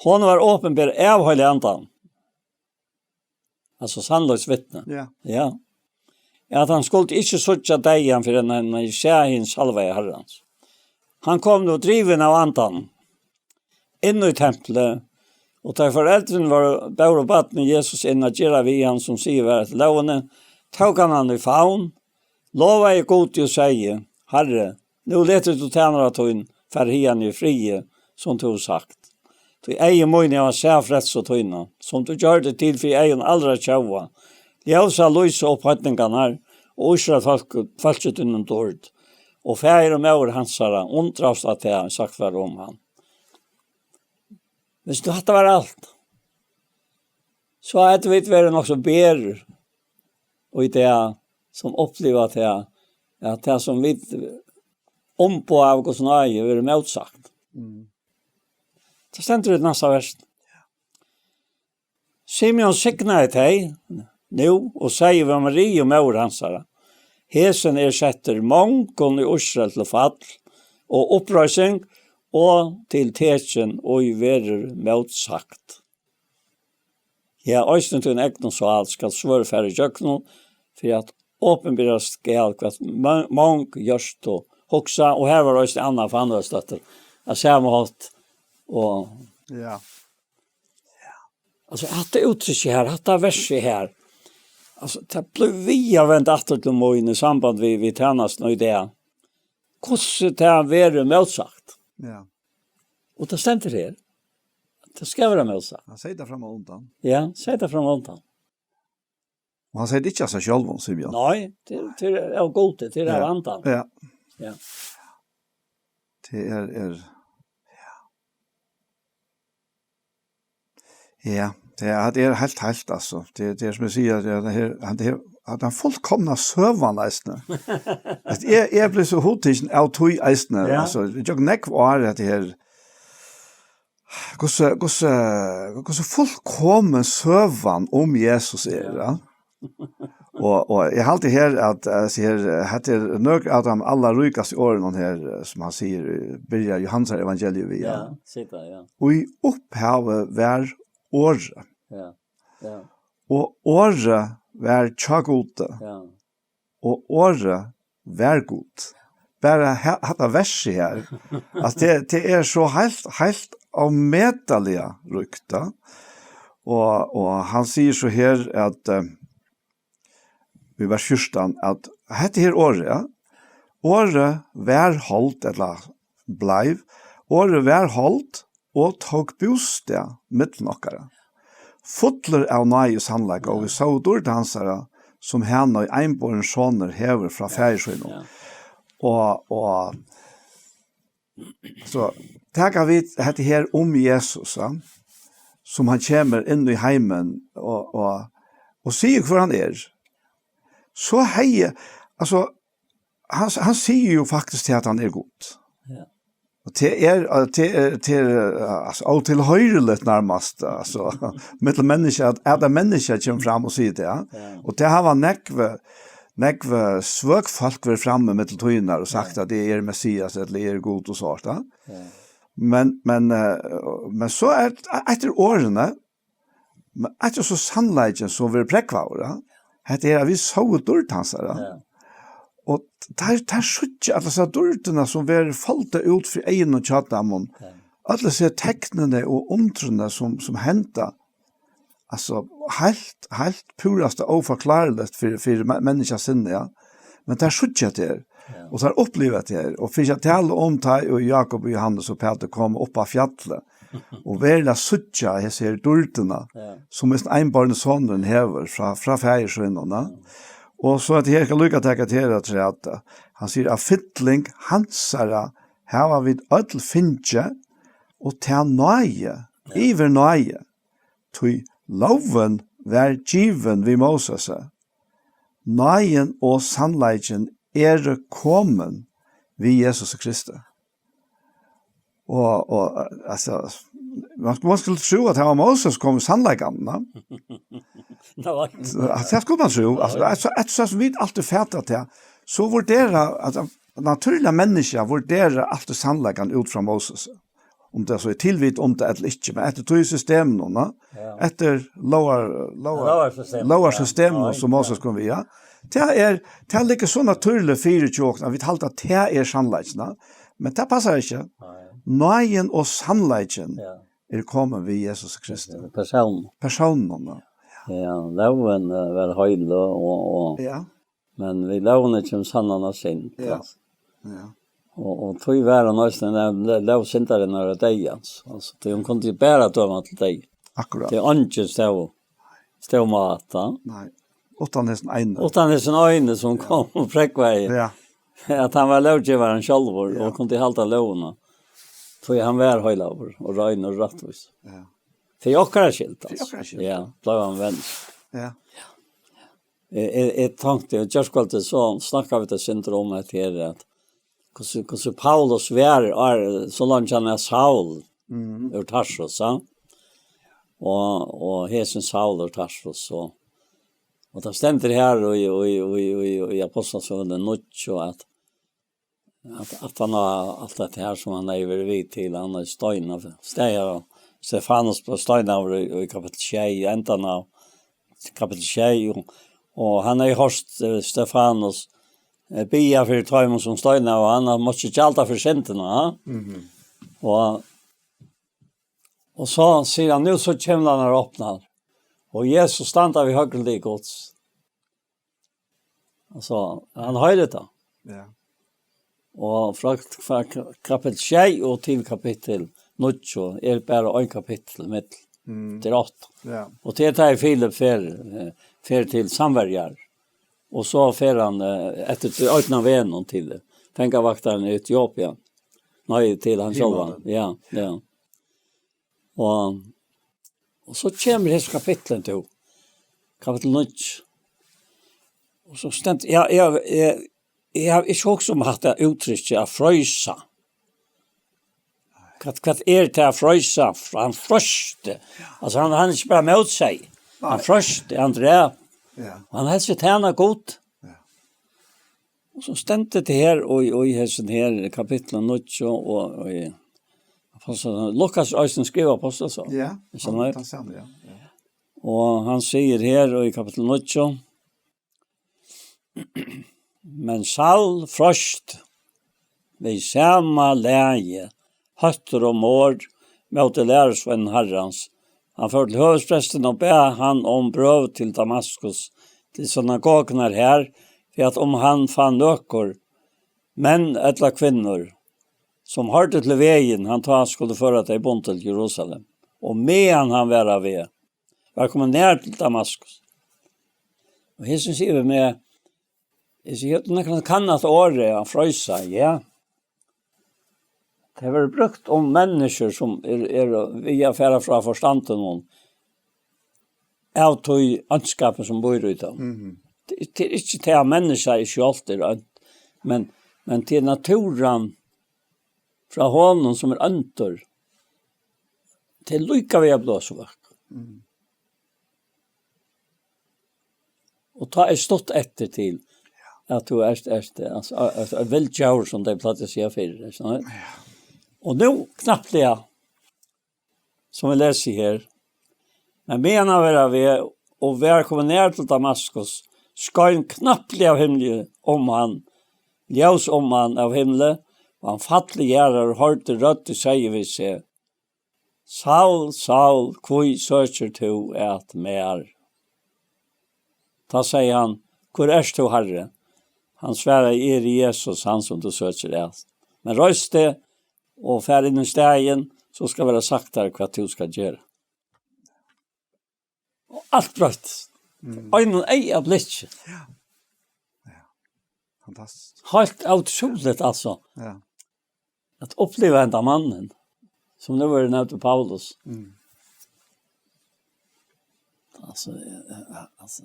Hon var opinber av Heilaga Andanum. Altso sannleiksvitni. Ja. Ja. At hann skuldi ikki síggja deyðan fyrr enn hann hevði sæð hin salvaða Harrans. Hann kom nú drivin av Andanum inn í templið, og tá foreldrini vóru, bóru barnið Jesus inn at gera við hann, sum siðað var eftir lógini, tók hann hann í favn, lovaði Gudi og segði: Harri, nú letur tú tænara tín fara hiðani í friði, sum tú hevur sagt. Tí eygu míni hava sæð frelsu tína, sum tú gjørdi til fyri eygum allra tjóða, ljós at lýsa upp heidningarnar og Ísrael fólk, fólki tínum dýrd. Og faðir og móðir hansara undraðust at tað sagt var um hann. Viss nú hatta var alt, so høvdu vit verið nokk so berur í dag, sum uppliva tað, at tað, sum vit umboða av Guds náði, verður mótsagt. Mm. Tað stendur í næsta vers. Simeon signaði tey nú og segði við Mariu, móður hansara: Hesin er settur mongum í Ísrael til fall og uppreising og til tekin, og verður mótsagt. Ja, eisini tín egnu sál skal svørð fara ígjøgnum, fyri at opinberast skal, hvat mo-, mong hjørtu hugsa, og her var eisini Anna Fanøsdóttir, á sama hátt, og Ja. Altso, hatta úttrykki her, hatta versi her, altso, tað blívur við at venda aftur til mín í samband við, við tænastuna í dag. Hvussu tað verður mótsagt. Ja. Og tað stendur her. Tað skal vera mótsagt. Hann segði tað fram og undan. Ja, segði tað fram og undan. Og hann segði tað ikki av sær sjálvum, Simeon. Nei, tað, tað er av Gudi, tað er av Andanum. Ja. Ja. Tað er, er, ja. Ja, tað er, tað er heilt, heilt, altso. Tað, tað er sum eg sigi, tað er, tað her, hann, tað her, at hann fullkomna søgan eisini. At eg, eg blívi so hugtikin av tí eisini, ja, altso, eg gjøgn nógv ár, at tað her, hvussu, hvussu, hvussu fullkomin søgan um Jesus er, ja. Ja. Og, og eg haldi her, at, eh, altso her, eh, hetta er nøkur av teimum allarríkastu orðunum her, eh, sum hann sigur, eh, byrjar Jóhannesar evangeliið við, ja. Ja, sigur tað, ja. Og í upphavi var Orðið. Ja, ja. Og Orðið var hjá Gudi. Ja. Og Orðið var Gud. Bara he-, hatta versið her. Altso, tað, tað er so heilt, heilt ómetaliga ríkt, ja. Og, og hann sigur so her at, eh, í vers fjúrtan, at hetta her orðið, ja, orðið var hold, ella bleiv, orðið var hold og tók bústað millum okkara. Fullur av náði og sannleika, og vit sóu dýrd hansara, sum hann, einborin sonur, hevur frá faðir sínum. Ja. Og, og so taka vit hetta her um Jesus, ja, sum hann kemur inn í heimin og, og, og sigur, hvør hann er. So hevði, altso, hann, hann sigur jo faktiskt til at hann er Gud. Ja. Og tað er, tað er, tað er, altso, ótilhoyriligt nærmast, altso, millum menniskju, at, at eitt menniskja kemur fram og sigur tað. Ja. Og tað hava nógv, nógv svøk fólk verið frammi millum tíðirnar og sagt, ja, at eg eri Messias, ella eg eri Gud og so, ja. Ja. Men, men, eh, men so er, eftir orðini, men hetta er so sannleikin, sum verður prógvaður, ja. Hetta er, at vit sóu dýrd hansara, ja. Ja. Og teir, teir síggja allar hesar dýrdirnar, sum verður foldað út fyri eygunum hjá teimum. Ja. Øll hesi teknini og undrini, sum, sum henda. Altso, heilt, heilt púrasta óforkláriligt fyri, fyri me-, menniskja sinni, ja. Men teir síggja tað her, ja, og teir uppliva tað her, og fyri at tala um tað, og Jakob og Jóhannes og Pætur koma upp á fjallið, og veruliga síggja hesa her dýrdina, ja, sum hesin einborni sonurin hevur frá, frá faðir sínum, ja. Mm. Og so at her skal líka taka til at, at hann sigur, at fylling hansara hava vit øll fingið, og ta náði, yvir náði, tí lógin var givin við Mósesi. Náðin og sannleikin eru komin við Jesus Kristi. Og, og, altså, man, man skulle tro at det var Moses som kom med sannleiken, da. Nei. Så, altså, det skulle man tro. Altså, det er så, det er så som vi alltid fatter til. Så vurderer, altså, naturliga människa vurderar alltid sannleikan ut frá Moses. Om det så er tilvit om det eller ikke, men etter tog system nå, nå. Ja. Etter lovar, lovar, Lovarsystem, lovarsystem ja. Som Moses kom via. Det er, det ligger så naturligt for i kjøkken, at vi talte at det er sannleiken. Men det passer ikke. Nei. Nøyen og sannleiken Ja. er kommet ved Jesus Kristus. Person. Personen, da. Ja, loven eh, var heil og, og, og Ja. men við lógini kemur sannan av synd. Ja. Altso. Ja. Og, og tog var hann eisini en lóg syndarinnar og deyðans. Altso, tí hon kundi bara døma til deyða. Akkurat. Tí eingin stóð, stóð mát, ja. Nei. Utan hesin ene. Utan hesin ene sum kom og prógvaði, Ja. at hann var lóggevarin sjálvur Ja. og kundi halda lógina. Tí hann var heilagur og rein og rættvísur. Ja. Fyri okkara skyld, Fyri altso. Okkara skyld. Ja, bleiv hann venst. Ja. Eg, eg, eg tenkti, og gjørskvøldið so snakka vit eitt sindur um at her, at hvussu, hvussu Paulus var, er, so langt hann er Saul, Mm. úr Tarsus, ja? Og, og hesin Saul úr Tarsus, og, og tað stendur her í, í, í, í, í Apostlasøguni níggju, at, at, at hann har, alt det her som hann hevur verið við til, hann er steinað, steinað, Stefanus bleiv steinaður í, í kapittul sjey, í endan av kapittul sjey, og, og hann hevur hoyrt eh, Stefanus eh, biðja fyri teimum sum steinaðu, og hann mátti gjalda fyri syndina, ja? Mhm. Og, og so sigur hann, nú so kemur hann og opnar, og Jesus standa við høgru hlið Guds. Altso, hann hoyrir tað. Ja. Og frá, frá kapittul sjey og til kapittul níggju er bara ein kapittul mitt. Mm. Til átta. Ja. Og til tað er Filip fer, eh, fer til Samverjar. Og so fer hann eh, eftir til øyna venon til fangavaktarin i Etiopien. Nei, til hann sjálvan. Ja, ja. Og, og so kemur hesi kapitlen til. Kapittul níggju. Og so stendur, ja, ja, ja, eg havi ikki hugsað um hatta úttrykki at froysa. Hvat, hvat er tað at froysa? Hann froysti. Altso, hann, hann ikki bara mótsegði. Hann froysti, hann drap. Ja. Og hann helt seg tæna Gud. Ja. Og so stendur tað her, og, og í hesum her kapitlinum níggju, og, og í Apostel, Lukas eisini skrivar Apostel, so. Ja. Sånn er. Tað sama, ja. Ja. Og hann sigur her í kapittul níggju, men Saul froyst við sama lagi, hóttur og morð móti lærisveinum Harrans. Hann fór til høvuðsprestin og bað hann um brøv til Damaskus, til synagogurnar her, fyri at um hann fann nøkur, menn ella kvinnur, sum hoyrdu til vegin, hann tá skuldi føra tey bundin til Jerusalem. Og meðan hann var á veg, var komin nær til Damaskus. Og hesin sigur við meg, eg sigi, tú nakran kann at orðið, hann froysa, ja. Tað verður brúkt um menniskjur sum er, er við at fara frá forstandinum av tí óndskapi sum býr í teimum. Mhm. Tað, tað er ikki tað at menniskja er sjálvt er ónt, men, men tað er natúran frá honum sum er óndur. Tað er líka við at blása vøkk. Mhm. Og tá er stutt eftir til at tú ert, ert, altso, ert, ert vildjavur, sum tey plagdu at siga fyrr, ikki sant? Og nú, knappliga, sum vit lesa her, men meðan hann var á veg og var komin nær til Damaskus, skein knappliga av himli um hann, ljós um hann av himli, og hann fall til jarðar og hoyrdi rødd, ið segði við seg, Saul, Saul, hví søkir tú at mær? Tá segði hann, hvør ert tú, Harri? Hann svaraði, eg eri Jesus, hann sum tú søkir at. Men reis teg og far inn í staðin, so skal vera sagt tær, hvat tú skal gera. Og alt broyttist. Einum eyga blikki. Fantastiskt. Helt ótrúligt, altso. Ja. At uppliva henda mannin, sum nú verður nevndur Paulus. Mm. Altso, eh, altso.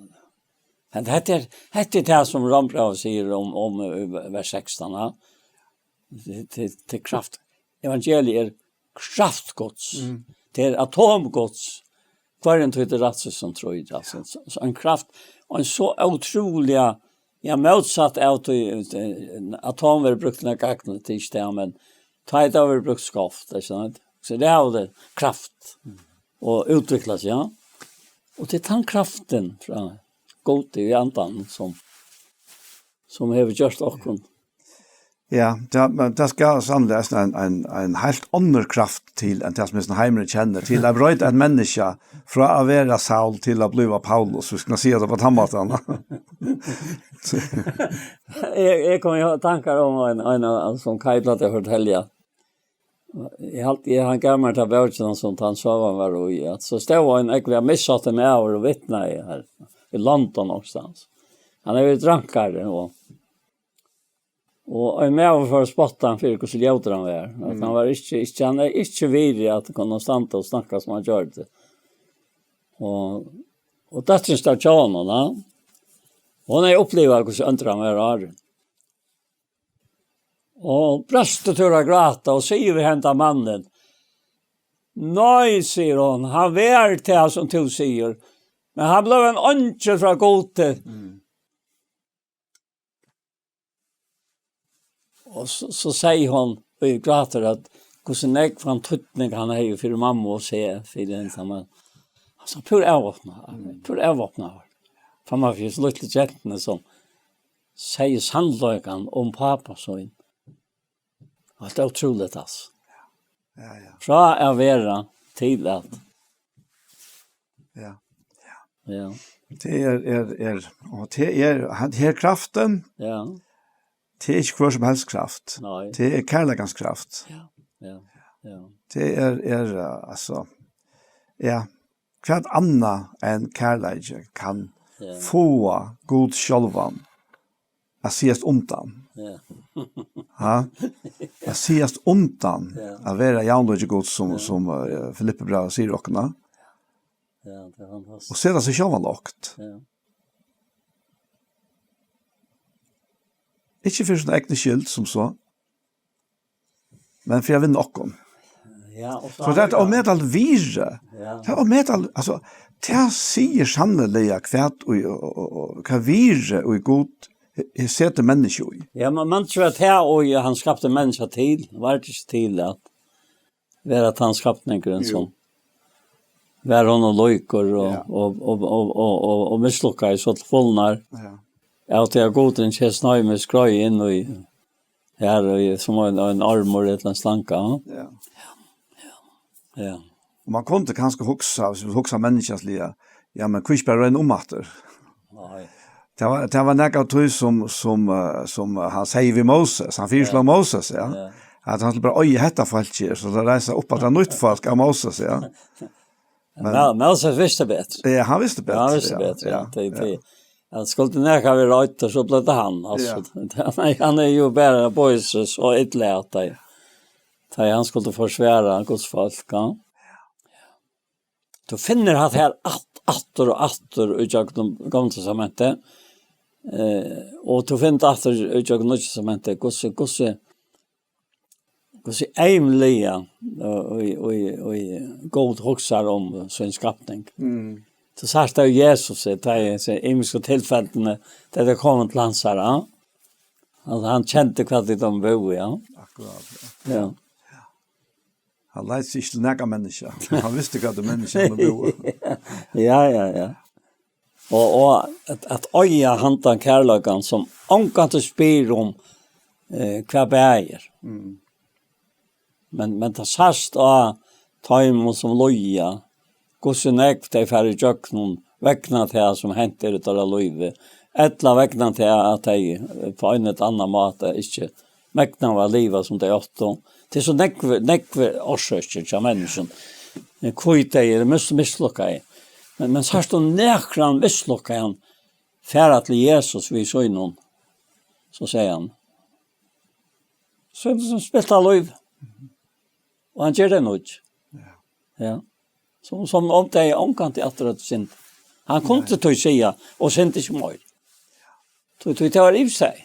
Men hetta er, hetta er tað sum Rómbrævið sigur um, um, eh, vers sekstan, ja. Til, til, til kraft. Evangeliið er kraft Guds. Mm. Tað er atom Guds. Hvørjum tí til rættis sum trýr, altso, so, so ein kraft, og ein so ótrúliga, ja, mótsatt av tí, eh, atom verður brúkt til nakað gagn, tað er ikki tað, men tá er tað verður brúkt skeivt, ikki sant? So tað hevur tað kraft og útviklar seg, ja. Og tað er tann kraftin frá Gudi í andanum sum, sum hevur gjørt okkum. Ja, tað, men tað skal sanniliga eisini ein, ein, ein heilt onnur kraft til enn tað sum hesin heimurin kennir, til at broyta eitt menniskja frá at vera Saul til at bliva Paulus, viss man skal siga tað á tann mátan. Eg, eg kom í tankar um ein, ein, ein sum Kaj plagdi at fortelja. Eg helt, eg, hann gav mær ta bókina sum tann søgan var í, at so stóð ein ógvuliga misháttur maður og vitnaði her í London onkustaðni. Hann er jo drankari og Og ein maður fór at spotta hann fyri hvussu ljótur hann var. At hann var ikki, ikki, hann er ikki virði at kunna standa og snakka sum hann gjørdi. Og, og dóttirin stóð hjá honum, ja. Hon hevði upplivað hvussu óndur hann var áðrenn. Og brast út úr at gráta og sigur við henda mannin: "Nei", sigur hon, "hann var tað sum tú sigur, men hann bleiv ein eingil frá Gudi." Mm. Og so, so segði hon, og eg grátur, at hvussu nógv hann týdning hann hevði fyri mammu og seg, fyri henda mann. Hann sá púra avvápnaður, púra avvápnaður. Framman fyri hesi lítlu gentuni sum segði sannleikan um pápa sín. Alt er ótrúligt, altso. Ja, ja. Frá at vera til at Ja. Ja. Tað er, er, er, og tað er, hann, her kraftin, Ja. tað er ikki hvør sum helst kraft. Nei. Tað er kærleikans kraft. Ja. Ja. Ja. Tað er, er, eh, altso, ja, hvat annað enn kærleiki kann Ja. fáa Gud sjálvan at sigast undan. Ja. Ha? At sigast undan Ja. at vera javnlíki Guds, sum, Ja. sum, eh, Filippibrævið sigur okkum, ha? Ja, tað er fantastiskt. Og seta seg sjálvan lágt. Ja. Ikki fyri sína egnu skyld, sum so, men fyri at vinna okkum. Ja, og so So tað er eitt ómetaligt virði. Ja. Tað er ómetaligt, altso, tað sigur sanniliga hvat í, og, og, og, hvat virði í Gud he-, he-, setir menniskju í. Ja, men man trúr at tað, og hann skapti menniskja til, var tað ikki til at vera tann skapningurin Jú. sum var honum líkur og, Ja. og, og, og, og, og, og mislukkaðist so til fulnar. Ja. Av tí at Gudin keypti seg neyð við skreið inn í, her í, sum ein, ein ormur ella ein slanga, ja. Ja. Ja. Og man kundi kanska hugsa, viss man hugsa menniskjansliga, ja, men hví ikki bara royna um aftur? Nei. Tað var, tað var nakað av tí sum, sum, eh, sum, eh, hann segði við Moses, hann fyrisló Ja. Moses, ja. Ja. At hann skuldi bara oyða hetta fólkið, so tað reisa upp aftur nýtt fólk av Moses, ja. Men Men Mo-, Moses visti betri. Ja, hann visti betri, Ja, hann visti ja, betri, ja. ja. Tað, Ja. tað, hann skuldi nakað vera royttur, so bleiv tað hann, altso. Ja. Nei, hann er jo bara boysus og illa at tað. Tað hann skuldi forsvara Guds fólk, ja. Tú finnur hatta her at-, aftur og aftur í gjøgnum Gamla Testamentið. Eh, og tú finnur tað aftur í gjøgnum Nýggja Testamentið. Hvussu, hvussu, hvussu eymliga, eh, og, og, og Gud hugsar um sín skapning. Mm. Tú sært tað í Jesus, eh, tað er so ymisku tilfellini, tá tað kom til hansara, ja. Altso, hann kendi hvat tit um búðu, ja. Akkurát, ja. Ja. Hann leit seg ikki til nakað menniskja. Hann visti hvat er menniskja hann búði. Ja, ja, ja. Og, og at, at oyða handan kærleikan sum ongantíð spyr um, eh, hvat bagir. Mm. Men, men tað sæst á teimum sum líða, hvussu nógv tey fara í gjøgnum vegna tað sum hent er í teirra lívi, ella vegna tað at tey, eh, á ein ella annan máta ikki megnaðu at liva sum tey áttu. Tað er so nógv, nógv orsøkir hjá menniskjum, eh, hví tey eru mis-, mislukkaði. Men, men sært tú nakran mislukkaðan fara til Jesus við sínum so segði hann, so er tað sum spilt av lív. Og hann ger tey nýggj. Ja. Ja. Sum, sum um tey ongantíð aftur høvdu synd. Hann kundi tí siga, og synd ikki meir. Tí, tí tað var í seg.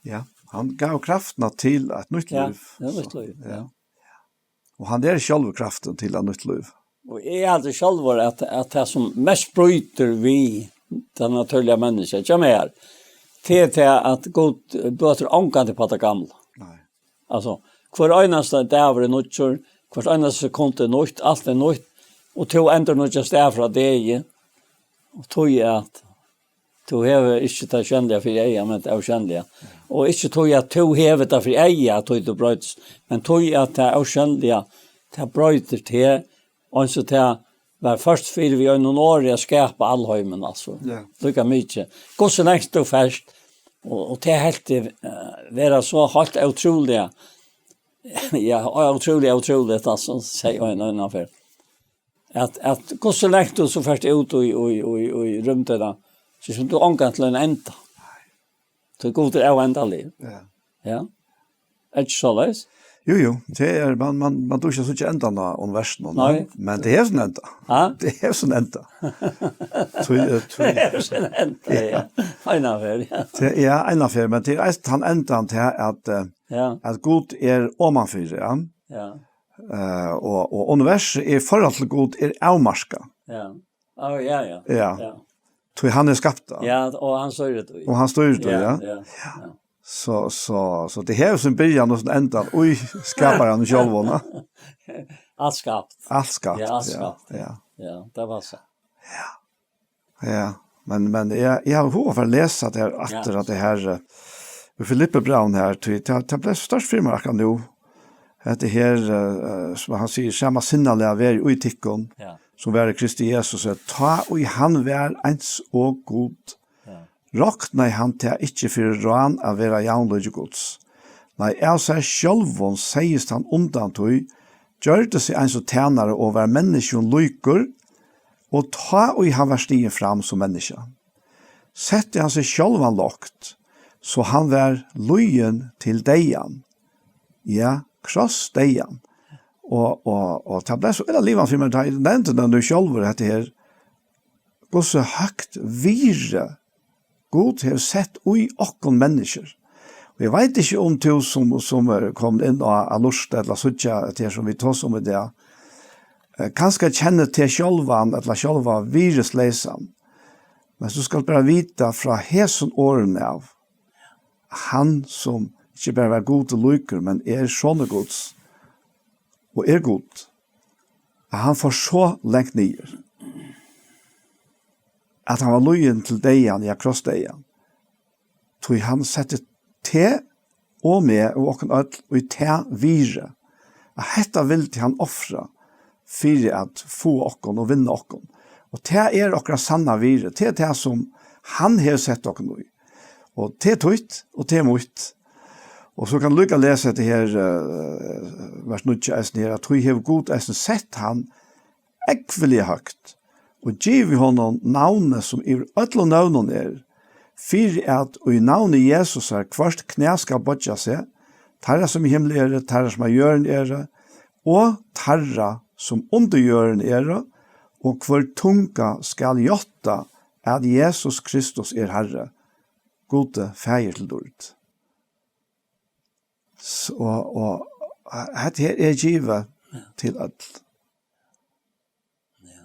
Ja, hann gav kraftina til eitt nýtt Ja, lív. Ja, nýtt So, lív, ja. Ja. Og hann er sjálvur kraftin til eitt nýtt lív. Og eg haldi sjálvur at, at tað sum mest brýtur við tað natúrliga menniskja, hjá mær, tað er tað at Gud bøtir ongantíð upp á tað gamla. Nei. Altso, hvør einasti dagur er nýggjur, hvørt einasta sekund er nýtt, alt er nýtt, og tú endurnýggjast dag frá degi, og tí at tú hevur ikki tað sjónliga fyri eyga, men tað ósjónliga. Og ikki tí at tú hevur tað fyri eyga, at tí tú broytist, men tí at tað ósjónliga, tað broytir teg, eins og tað var først fyri við einum orði at skapa alheimin, altso. Ja. Líka mikið. Hvussu langt tú fert, og, og tað helt eg, eh, vera so heilt ótrúliga, ja, ótrúliga, ótrúligt, altso, segði ein, ein ferð. At, at hvussu langt tú so fert út í, í, í, í rúmdina, so sum tú ongantíð til ein enda. Tí Gud er óendaligur. Ja. Ja. Er ikki soleiðis? Jú, jú, tað er, man, man, man dugir ikki at síggja endan á universinum, Nei. Men tað hevur sín enda. Ha? Tað hevur sín enda. Tí, eh, tí, Tað hevur sín enda, ja. Einaferð, ja. Tað, ja, einaferð, men tað er eisini tann endan til at, eh, Ja, at Gud er omanfyri, ja. Ja. Eh, og, og universið í forhold til Gud er avmarkað. Ja. Á, ja, ja. Ja. Ja. Tí hann er skapta. Ja, og hann stýrir tí. Og hann stýrir tí, Ja, ja. ja, ja. So, so, so tað hevur sín byrjan og sín enda í skaparanum sjálvum, ja. Alt skapt. Alt skapt, Ja, alt ja, skapt. ja. Ja, tað var so. Ja, men, men eg, eg havi hug at fara at lesa tað her aftur, Ja. at tað her, eh, í Filippibrævinum her, tí tað, tað bleiv so stórt fyri mær akkurát nú. Hetta her, eh, eh, sum hann sigur, sama sinnalag veri í tykkum, Ja. sum var í Kristi Jesusi, tá ið hann var eins og Gud. Ja. Roknaði hann tað ikki fyri rán at vera javnlíki Guds. Nei, av sær sjálvum segðist hann undan tí, gjørdi seg eins og tænari og var menniskjum líkur, og tá ið hann var stigin fram sum menniskja, setti hann seg sjálvan lágt, so hann var lýðin til deyðan. Ja, krossdeyðan. Og, og, og tað bleiv so illa livandi fyri mær, tá eg nevndi tað nú sjálvur, hetta her, hvussu høgt virði Gud hevur sett í okkum menniskjur. Og eg veit ikki um tú sum, sum er komin inn á at lurta ella síggja at tað sum vit tosa um í dag, eh, kanska kennir teg sjálvan ella sjálva virðisleysan. Men tú skalt bara vita frá hesum orðum av, hann sum ikki bara var Gud og líkur, men er sonur Guds og er Gud, at hann fór so langt niður, at hann var lýðin til deyðan, ja, krossdeyðan. Tí hann setti teg og meg og okkum øll í tað virði, at hetta vildi hann ofra fyri at fáa okkum og vinna okkum. Og tað er okkara sanna virði, tað er tað sum hann hevur sett okkum í. Og tað er títt, og tað er mítt. Og so kann líka lesa hetta her, eh, vers níggju eisini her, at tí hevur Gud eisini sett hann ógvuliga høgt, og givið honum navnið, sum yvir øllum nøvnum er, fyri at í navni Jesusar hvørt knæ skal boyggja seg, teirra, sum í himli eru, teirra, sum á jørðini eru, og teirra, sum undir jørðini eru, og hvør tunga skal játta, at Jesus Kristus er Harri, Gudi Faðir til dýrd. S-, og, og hetta her er givið til øll. Ja.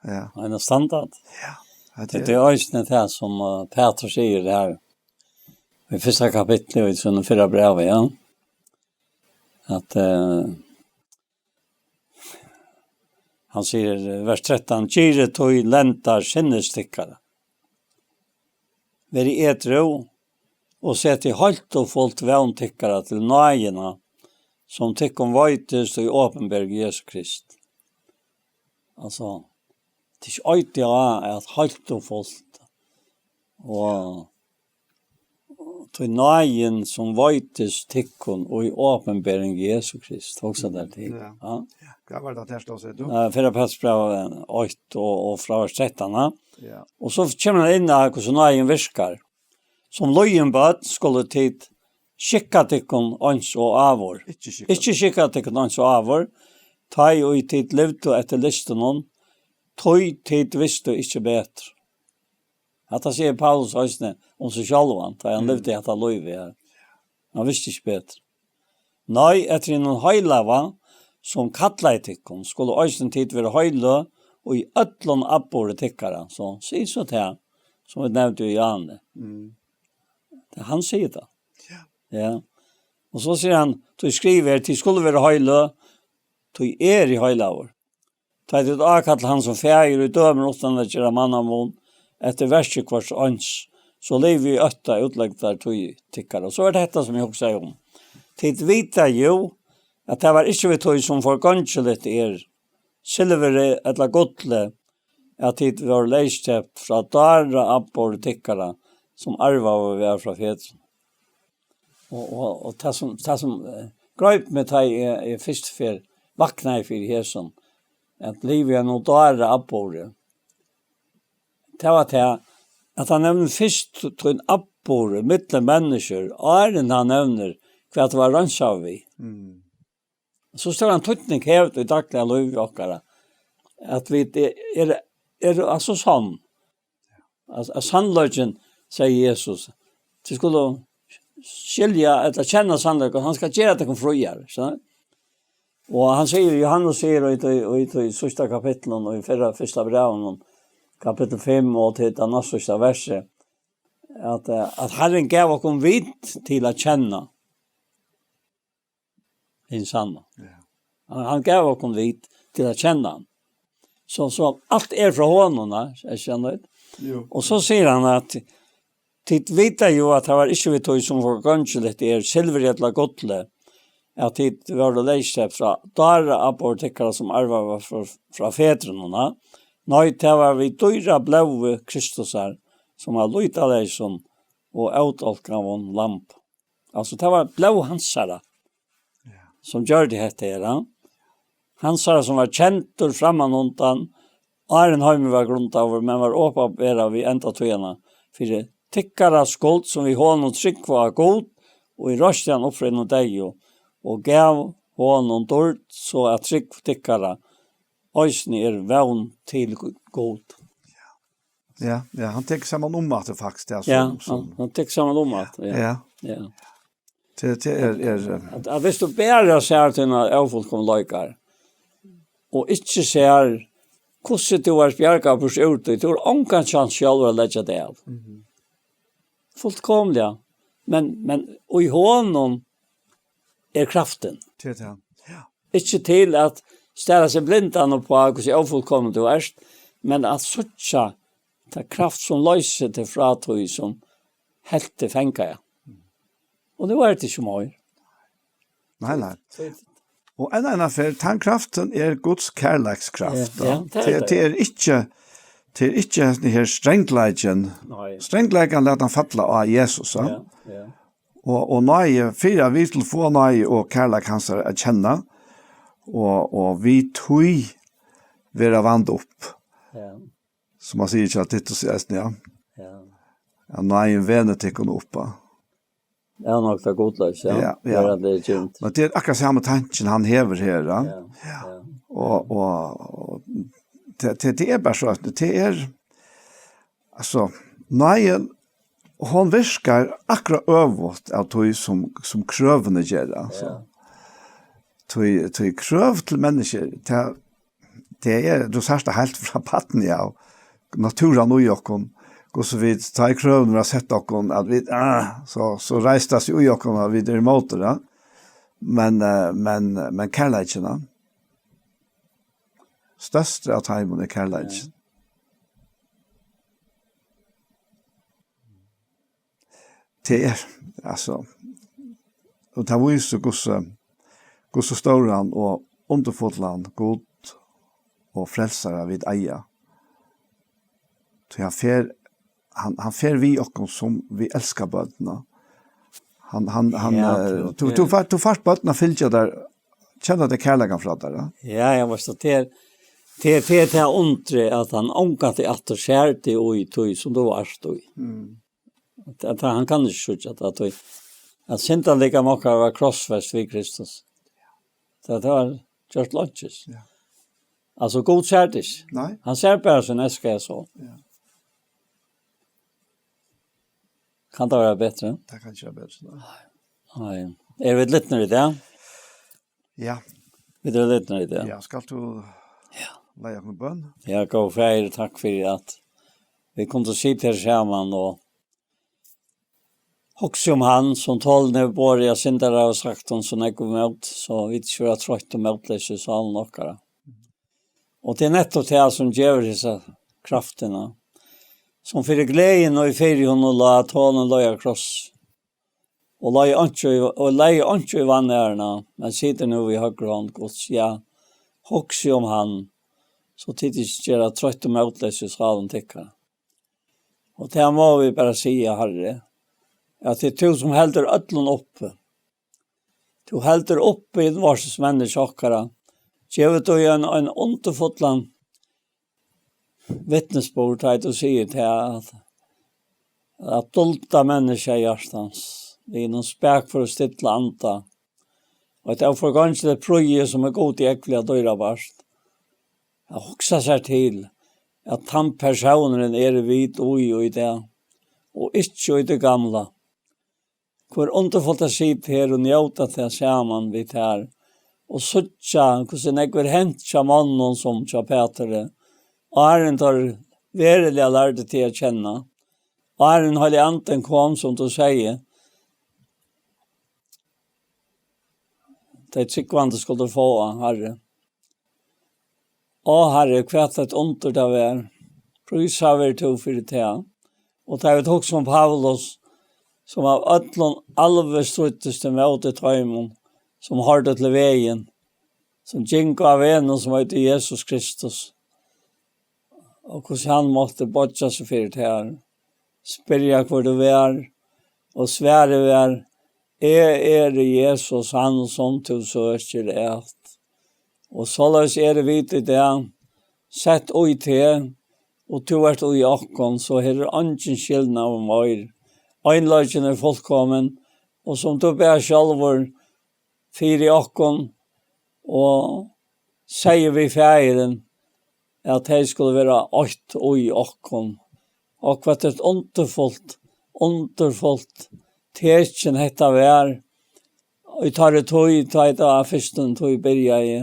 Ja. Ein standard. Ja. Hetta Tað er er eisini tað sum, eh, Pætur sigur her í fyrsta kapitli í sínum fyrra brævi, ja. At, eh, hann sigur, eh, vers trettan, "Girðið tí lendar sinnis tykkara. Verið edrú og setið heilt og fult vón tykkara til náðina, sum tykkum veitist í opinbering Jesu Krist." Altso, tað er ikki eiti á at heilt og fult. Og tí náðin, sum veitist tykkum í opinbering Jesu Krist, hugsa tær til. Ja. Ja. Ja, hvat var tað her stóð, sigur tú? Eh, fyrra Peturs bræv, eh, eitt og, og frá vers trettan, ja. Ja. Og so kemur hann inn á hvussu náðin virkar. Sum lýðin børn skulu tit skikka tykkum eins og áður. Ikki skikka. Ikki skikka tykkum eins og áður, tá ið tit livdu eftir lystunum, tí tit vistu ikki betur. Hatta sigur Paulus eisini um seg sjálvan, tá hann Mm. livdi hetta lívið her. Hann visti ikki betur. Nei, eftir hinum heilaga, sum kallaði tykkum, skulu eisini tit vera heilag í øllum atburði tykkara. So, sig so tað, sum vit nevndu í áðni. Mm. Tað hann sigur tað. Ja. Ja. Og so sigur hann, tí skrivað er, tit skulu vera heilag, tí eg eri heilagur. Tá tit ákalla hann sum faðir og dømir uttan at gera mannamun eftir verki hvørs eins, so livi í ótta útlegdar tíð tykkara. Og so er tað hetta, sum eg hugsaði um. Tit vita jú, at tað var ikki við tí, sum forgongiligt er, silvuri ella gulli, at tit vóru leyskeypt frá dára atburði tykkara, sum arvaður var frá fedrum. Og, og, og tað sum, tað sum eh, greip meg, tá eg, eg fyrstu ferð vaknaði fyri hesum, at liva í einum dára atburði, tað var tað, at hann nevnir fyrst tín atburð millum menniskju, áðrenn hann nevnir, hvat var reinsað við. Mm. So stóran týdning hevur í dagliga lívi okkara, at vit e-, eru, eru altso sann. At, at sannleikin, segði Jesus, tit skulu skilja ella kenna sannleikan, hann skal gera tykkum fríar, so. Og hann sigur, Jóhannes sigur í, í, í, í síðsta kapitlinum, og í fyrra, fyrsta brævinum, kapitul fimm og til tað næstsíðsta versi, at, eh, at Herren gav okkum vit til at kenna hin sanna. Ja. Hann, hann gav okkum vit til at kenna hann. So, so alt er frá honum, ja, eg skilji. Jú. Og so sigur hann at tit vita jú, at tað var ikki við tí, sum forgongiligt er, silvuri ella gulli, at tit vóru leyskeypt frá dára atburði tykkara, sum arvaður var frá, frá fedrunum. Nei, tað var við dýra blóði Kristusar, sum av lýtaleysum og ódálkaðum lamb. Altso, tað var blóð hansara, ja, sum gjørdi hetta her, ja. Hansara, sum var kendur frammanundan, áðrenn heimurin var grundaður, men var opinberað við endatíðina, fyri tykkara skuld, sum við honum trúgva á Gud, og er reisti hann upp frá hinum deyðu, og gav honum dýrd, so at trúgv tykkara eisini er vón til Gud. Ja, ja, hann tekur saman um aftur faktiskt, ja, ja, sum, sum hann, hann tekur saman um aftur, ja. Ja. Ja. Tað, tað er, er, eh, at, at viss tú bara sær tínar ófullkomleikar, og ikki sær hvussu tú ert bjargaður burtur úr tí, tú hevur ongan kjans sjálvur at leggja teg av. Mhm. Fullkomliga. Men, men í honum er kraftin. Tað er tað. Ja. Ikki til at stara seg blindan upp á hvussu ófullkomin tú ert, men at síggja ta kraft, sum loysir teg frá tí, sum helt teg fangaða. Og nú er tað ikki meir. Nei, nei. So, og enn eina ferð, tann kraftin er Guds kærleikskraft, ja, ja, tað er tað. Tað er ikki, tað er ikki hesin her strangleikin. Nei. Strangleikan læt hann falla á Jesus, ja. Ja, ja. Og, og náði, fyri at vit til fáa náði og kærleik hansara at kenna, og, og vit tí vera vand upp. Ja. Sum man sigur hjá Titus eisini, ja. Ja. At náðin venur tykkum upp, ja. Ja, nokk tað gudleyst, ja. Ja, ja. Verandi er kjent. Men tað er akkurát sama tankin hann hevur her, ja. Ja, ja. Og, og, og tað, tað, tað er bara so, at tað er, altso, náðin, hon virkar akkurát øvugt av tí sum, sum krøvini gera, altso. Ja. Tí, tí krøv til menniskju, tað, tað er, tú sært tað heilt frá barni av, náttúran í okkum, hvussu vit, tá ið krøvini verða sett okkum, at vit, ah, so, so reisir tað seg í okkum, at vit eru ímóti, ja. Men, eh, men, men kærleikin, ja. Størsti av teimum er kærleikin. Ja. Tað er, altso, og tað vísir, hvussu, hvussu stóran og undurfullan Gud og frelsara vit eiga. Tí hann fer, hann, hann fer við okkum, sum vit elska børn, ja. Hann, hann, hann, ja, eh, tú, tú, ja, tú fært, tú fært børn at fylgja tær, kenna tað kærleikan frá tær, ja. Ja, ja, veitst tú, tað er, tað er, tað er tað undrið, at hann ongantíð aftur sær teg í tí, sum tú vart í. Mm. At, at hann kann ikki síggja tað, at, at syndarlikam okkara var krossfest við Kristus. Tað, tað var gjørt leinkis. Ja. Altso, Gud sær tað ikki. Nei. Hann sær bara sín eska, so. Ja. Kann tað vera betri? Tað kann ikki vera betri, nei. Nei. Eru vit lidnir í dag? Ja. Vit eru lidnir í dag. Ja, skalt tú Ja. Leiða okkum í bøn? Ja, góði Faðir, takk fyri at vit kundu sita her saman og hugsa um hann, sum tolini hevur borið av syndarar og sagt hann so nógv ímót, so vit ikki verða troytt og mótleys í sálini okkara. Og tað er nettupp tað, sum gevur hesa kraftina, sum fyri gleðina og í fyri honum lá tolin leiða kross, og leiði einki í, og leiði einki í vanæruna, men situr nú við høgru hond Guds. Ja, hugsi um hann, so tit ikki gera troytt og mótleys í sálum tykkara. Og tað má vit bara siga, Harri, at tað er tú, sum heldur øllum uppi. Tú heldur uppi innvortis menniskja okkara. Gevur tú ein, ein undurfullan vitnisburð, tá tú sigur tað, at, at dulda menniskja hjartans, við einum spakførum stilla anda, og eitt óforgongiligt prýði, sum er Gudi ógvuliga dýrabært. At hugsa sær til, at tann persónurin eru vit í, í dag, og ikki í tí gamla. Hvør undurfult at sita her og njóta tað saman við tær, og síggja, hvussu nógv er hent hjá monnum sum hjá Pæturi, áðrenn teir veruliga lærdu teg at kenna, áðrenn Heilagi Andin kom, sum tú segði, tey trúgvandi skuldu fáa, Harri. Á, Harri, hvat eitt undur tað var. Prísaður veri tú fyri tað. Og tá vit hugsa um Paulus, sum av øllum alvi stríddist ímóti teimum, sum hoyrdu til vegin, sum gingu á vegnum, sum eitur Jesus Kristus, og hvussu hann mátti boyggja seg fyri tær, spyrja, hvør tú var, og svarið var, Eg eri Jesus, hann sum tú søkir at. Og soleiðis eru vit í dag, sett í teg, og tú ert í okkum, so her er eingin skilnaður meir. Einleikin er fullkomin, og sum tú bað sjálvur fyri okkum, og segði við Faðirin, at tey skulu vera eitt í okkum. Og hvat eitt undurfult, undurfult tekin hetta var, í teirri tíð, tá ið tað fyrstu tíð byrjaði.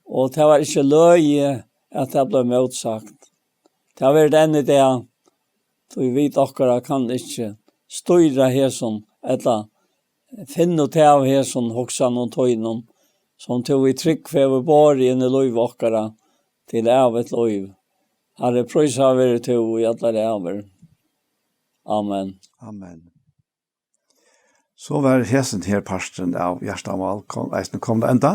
Og tað var ikki løgið, at tað bleiv mótsagt. Tað verður enn í dag, tí vit okkara kann ikki stýra hesum, ella finna út av hesum hugsanum tínum, sum tú við trúgv hevur borið inn í lív okkara til ævigt lív. Harri, prísaður veri tú í allar ævir. Amen. Amen. So var hesin her parturin av Hjartamál kom, eisini komin at enda.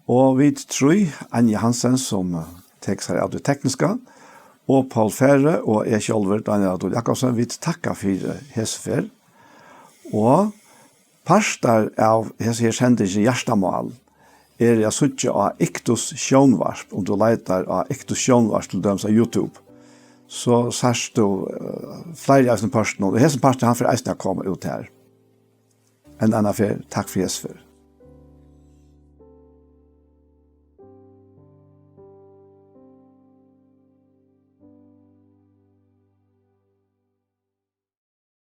Og vit trý, Anja Hansen, sum, eh, tekur sær av tí tekniska, og Poul Færø og eg sjálvur, Dánjal Adolfsen Jacobsen, vit takka fyri hesa ferð. Og partar av hesi her sendingini Hjartamál eru at síggja á Iktus Sjónvarp, um tú leitar á Iktus Sjónvarp, til dømis á YouTube, so sært tú, eh, fleiri av hesum pørtunum, og hesin partur, hann fer eisini at koma út har. Enn eina ferð, takk fyri hesa ferð.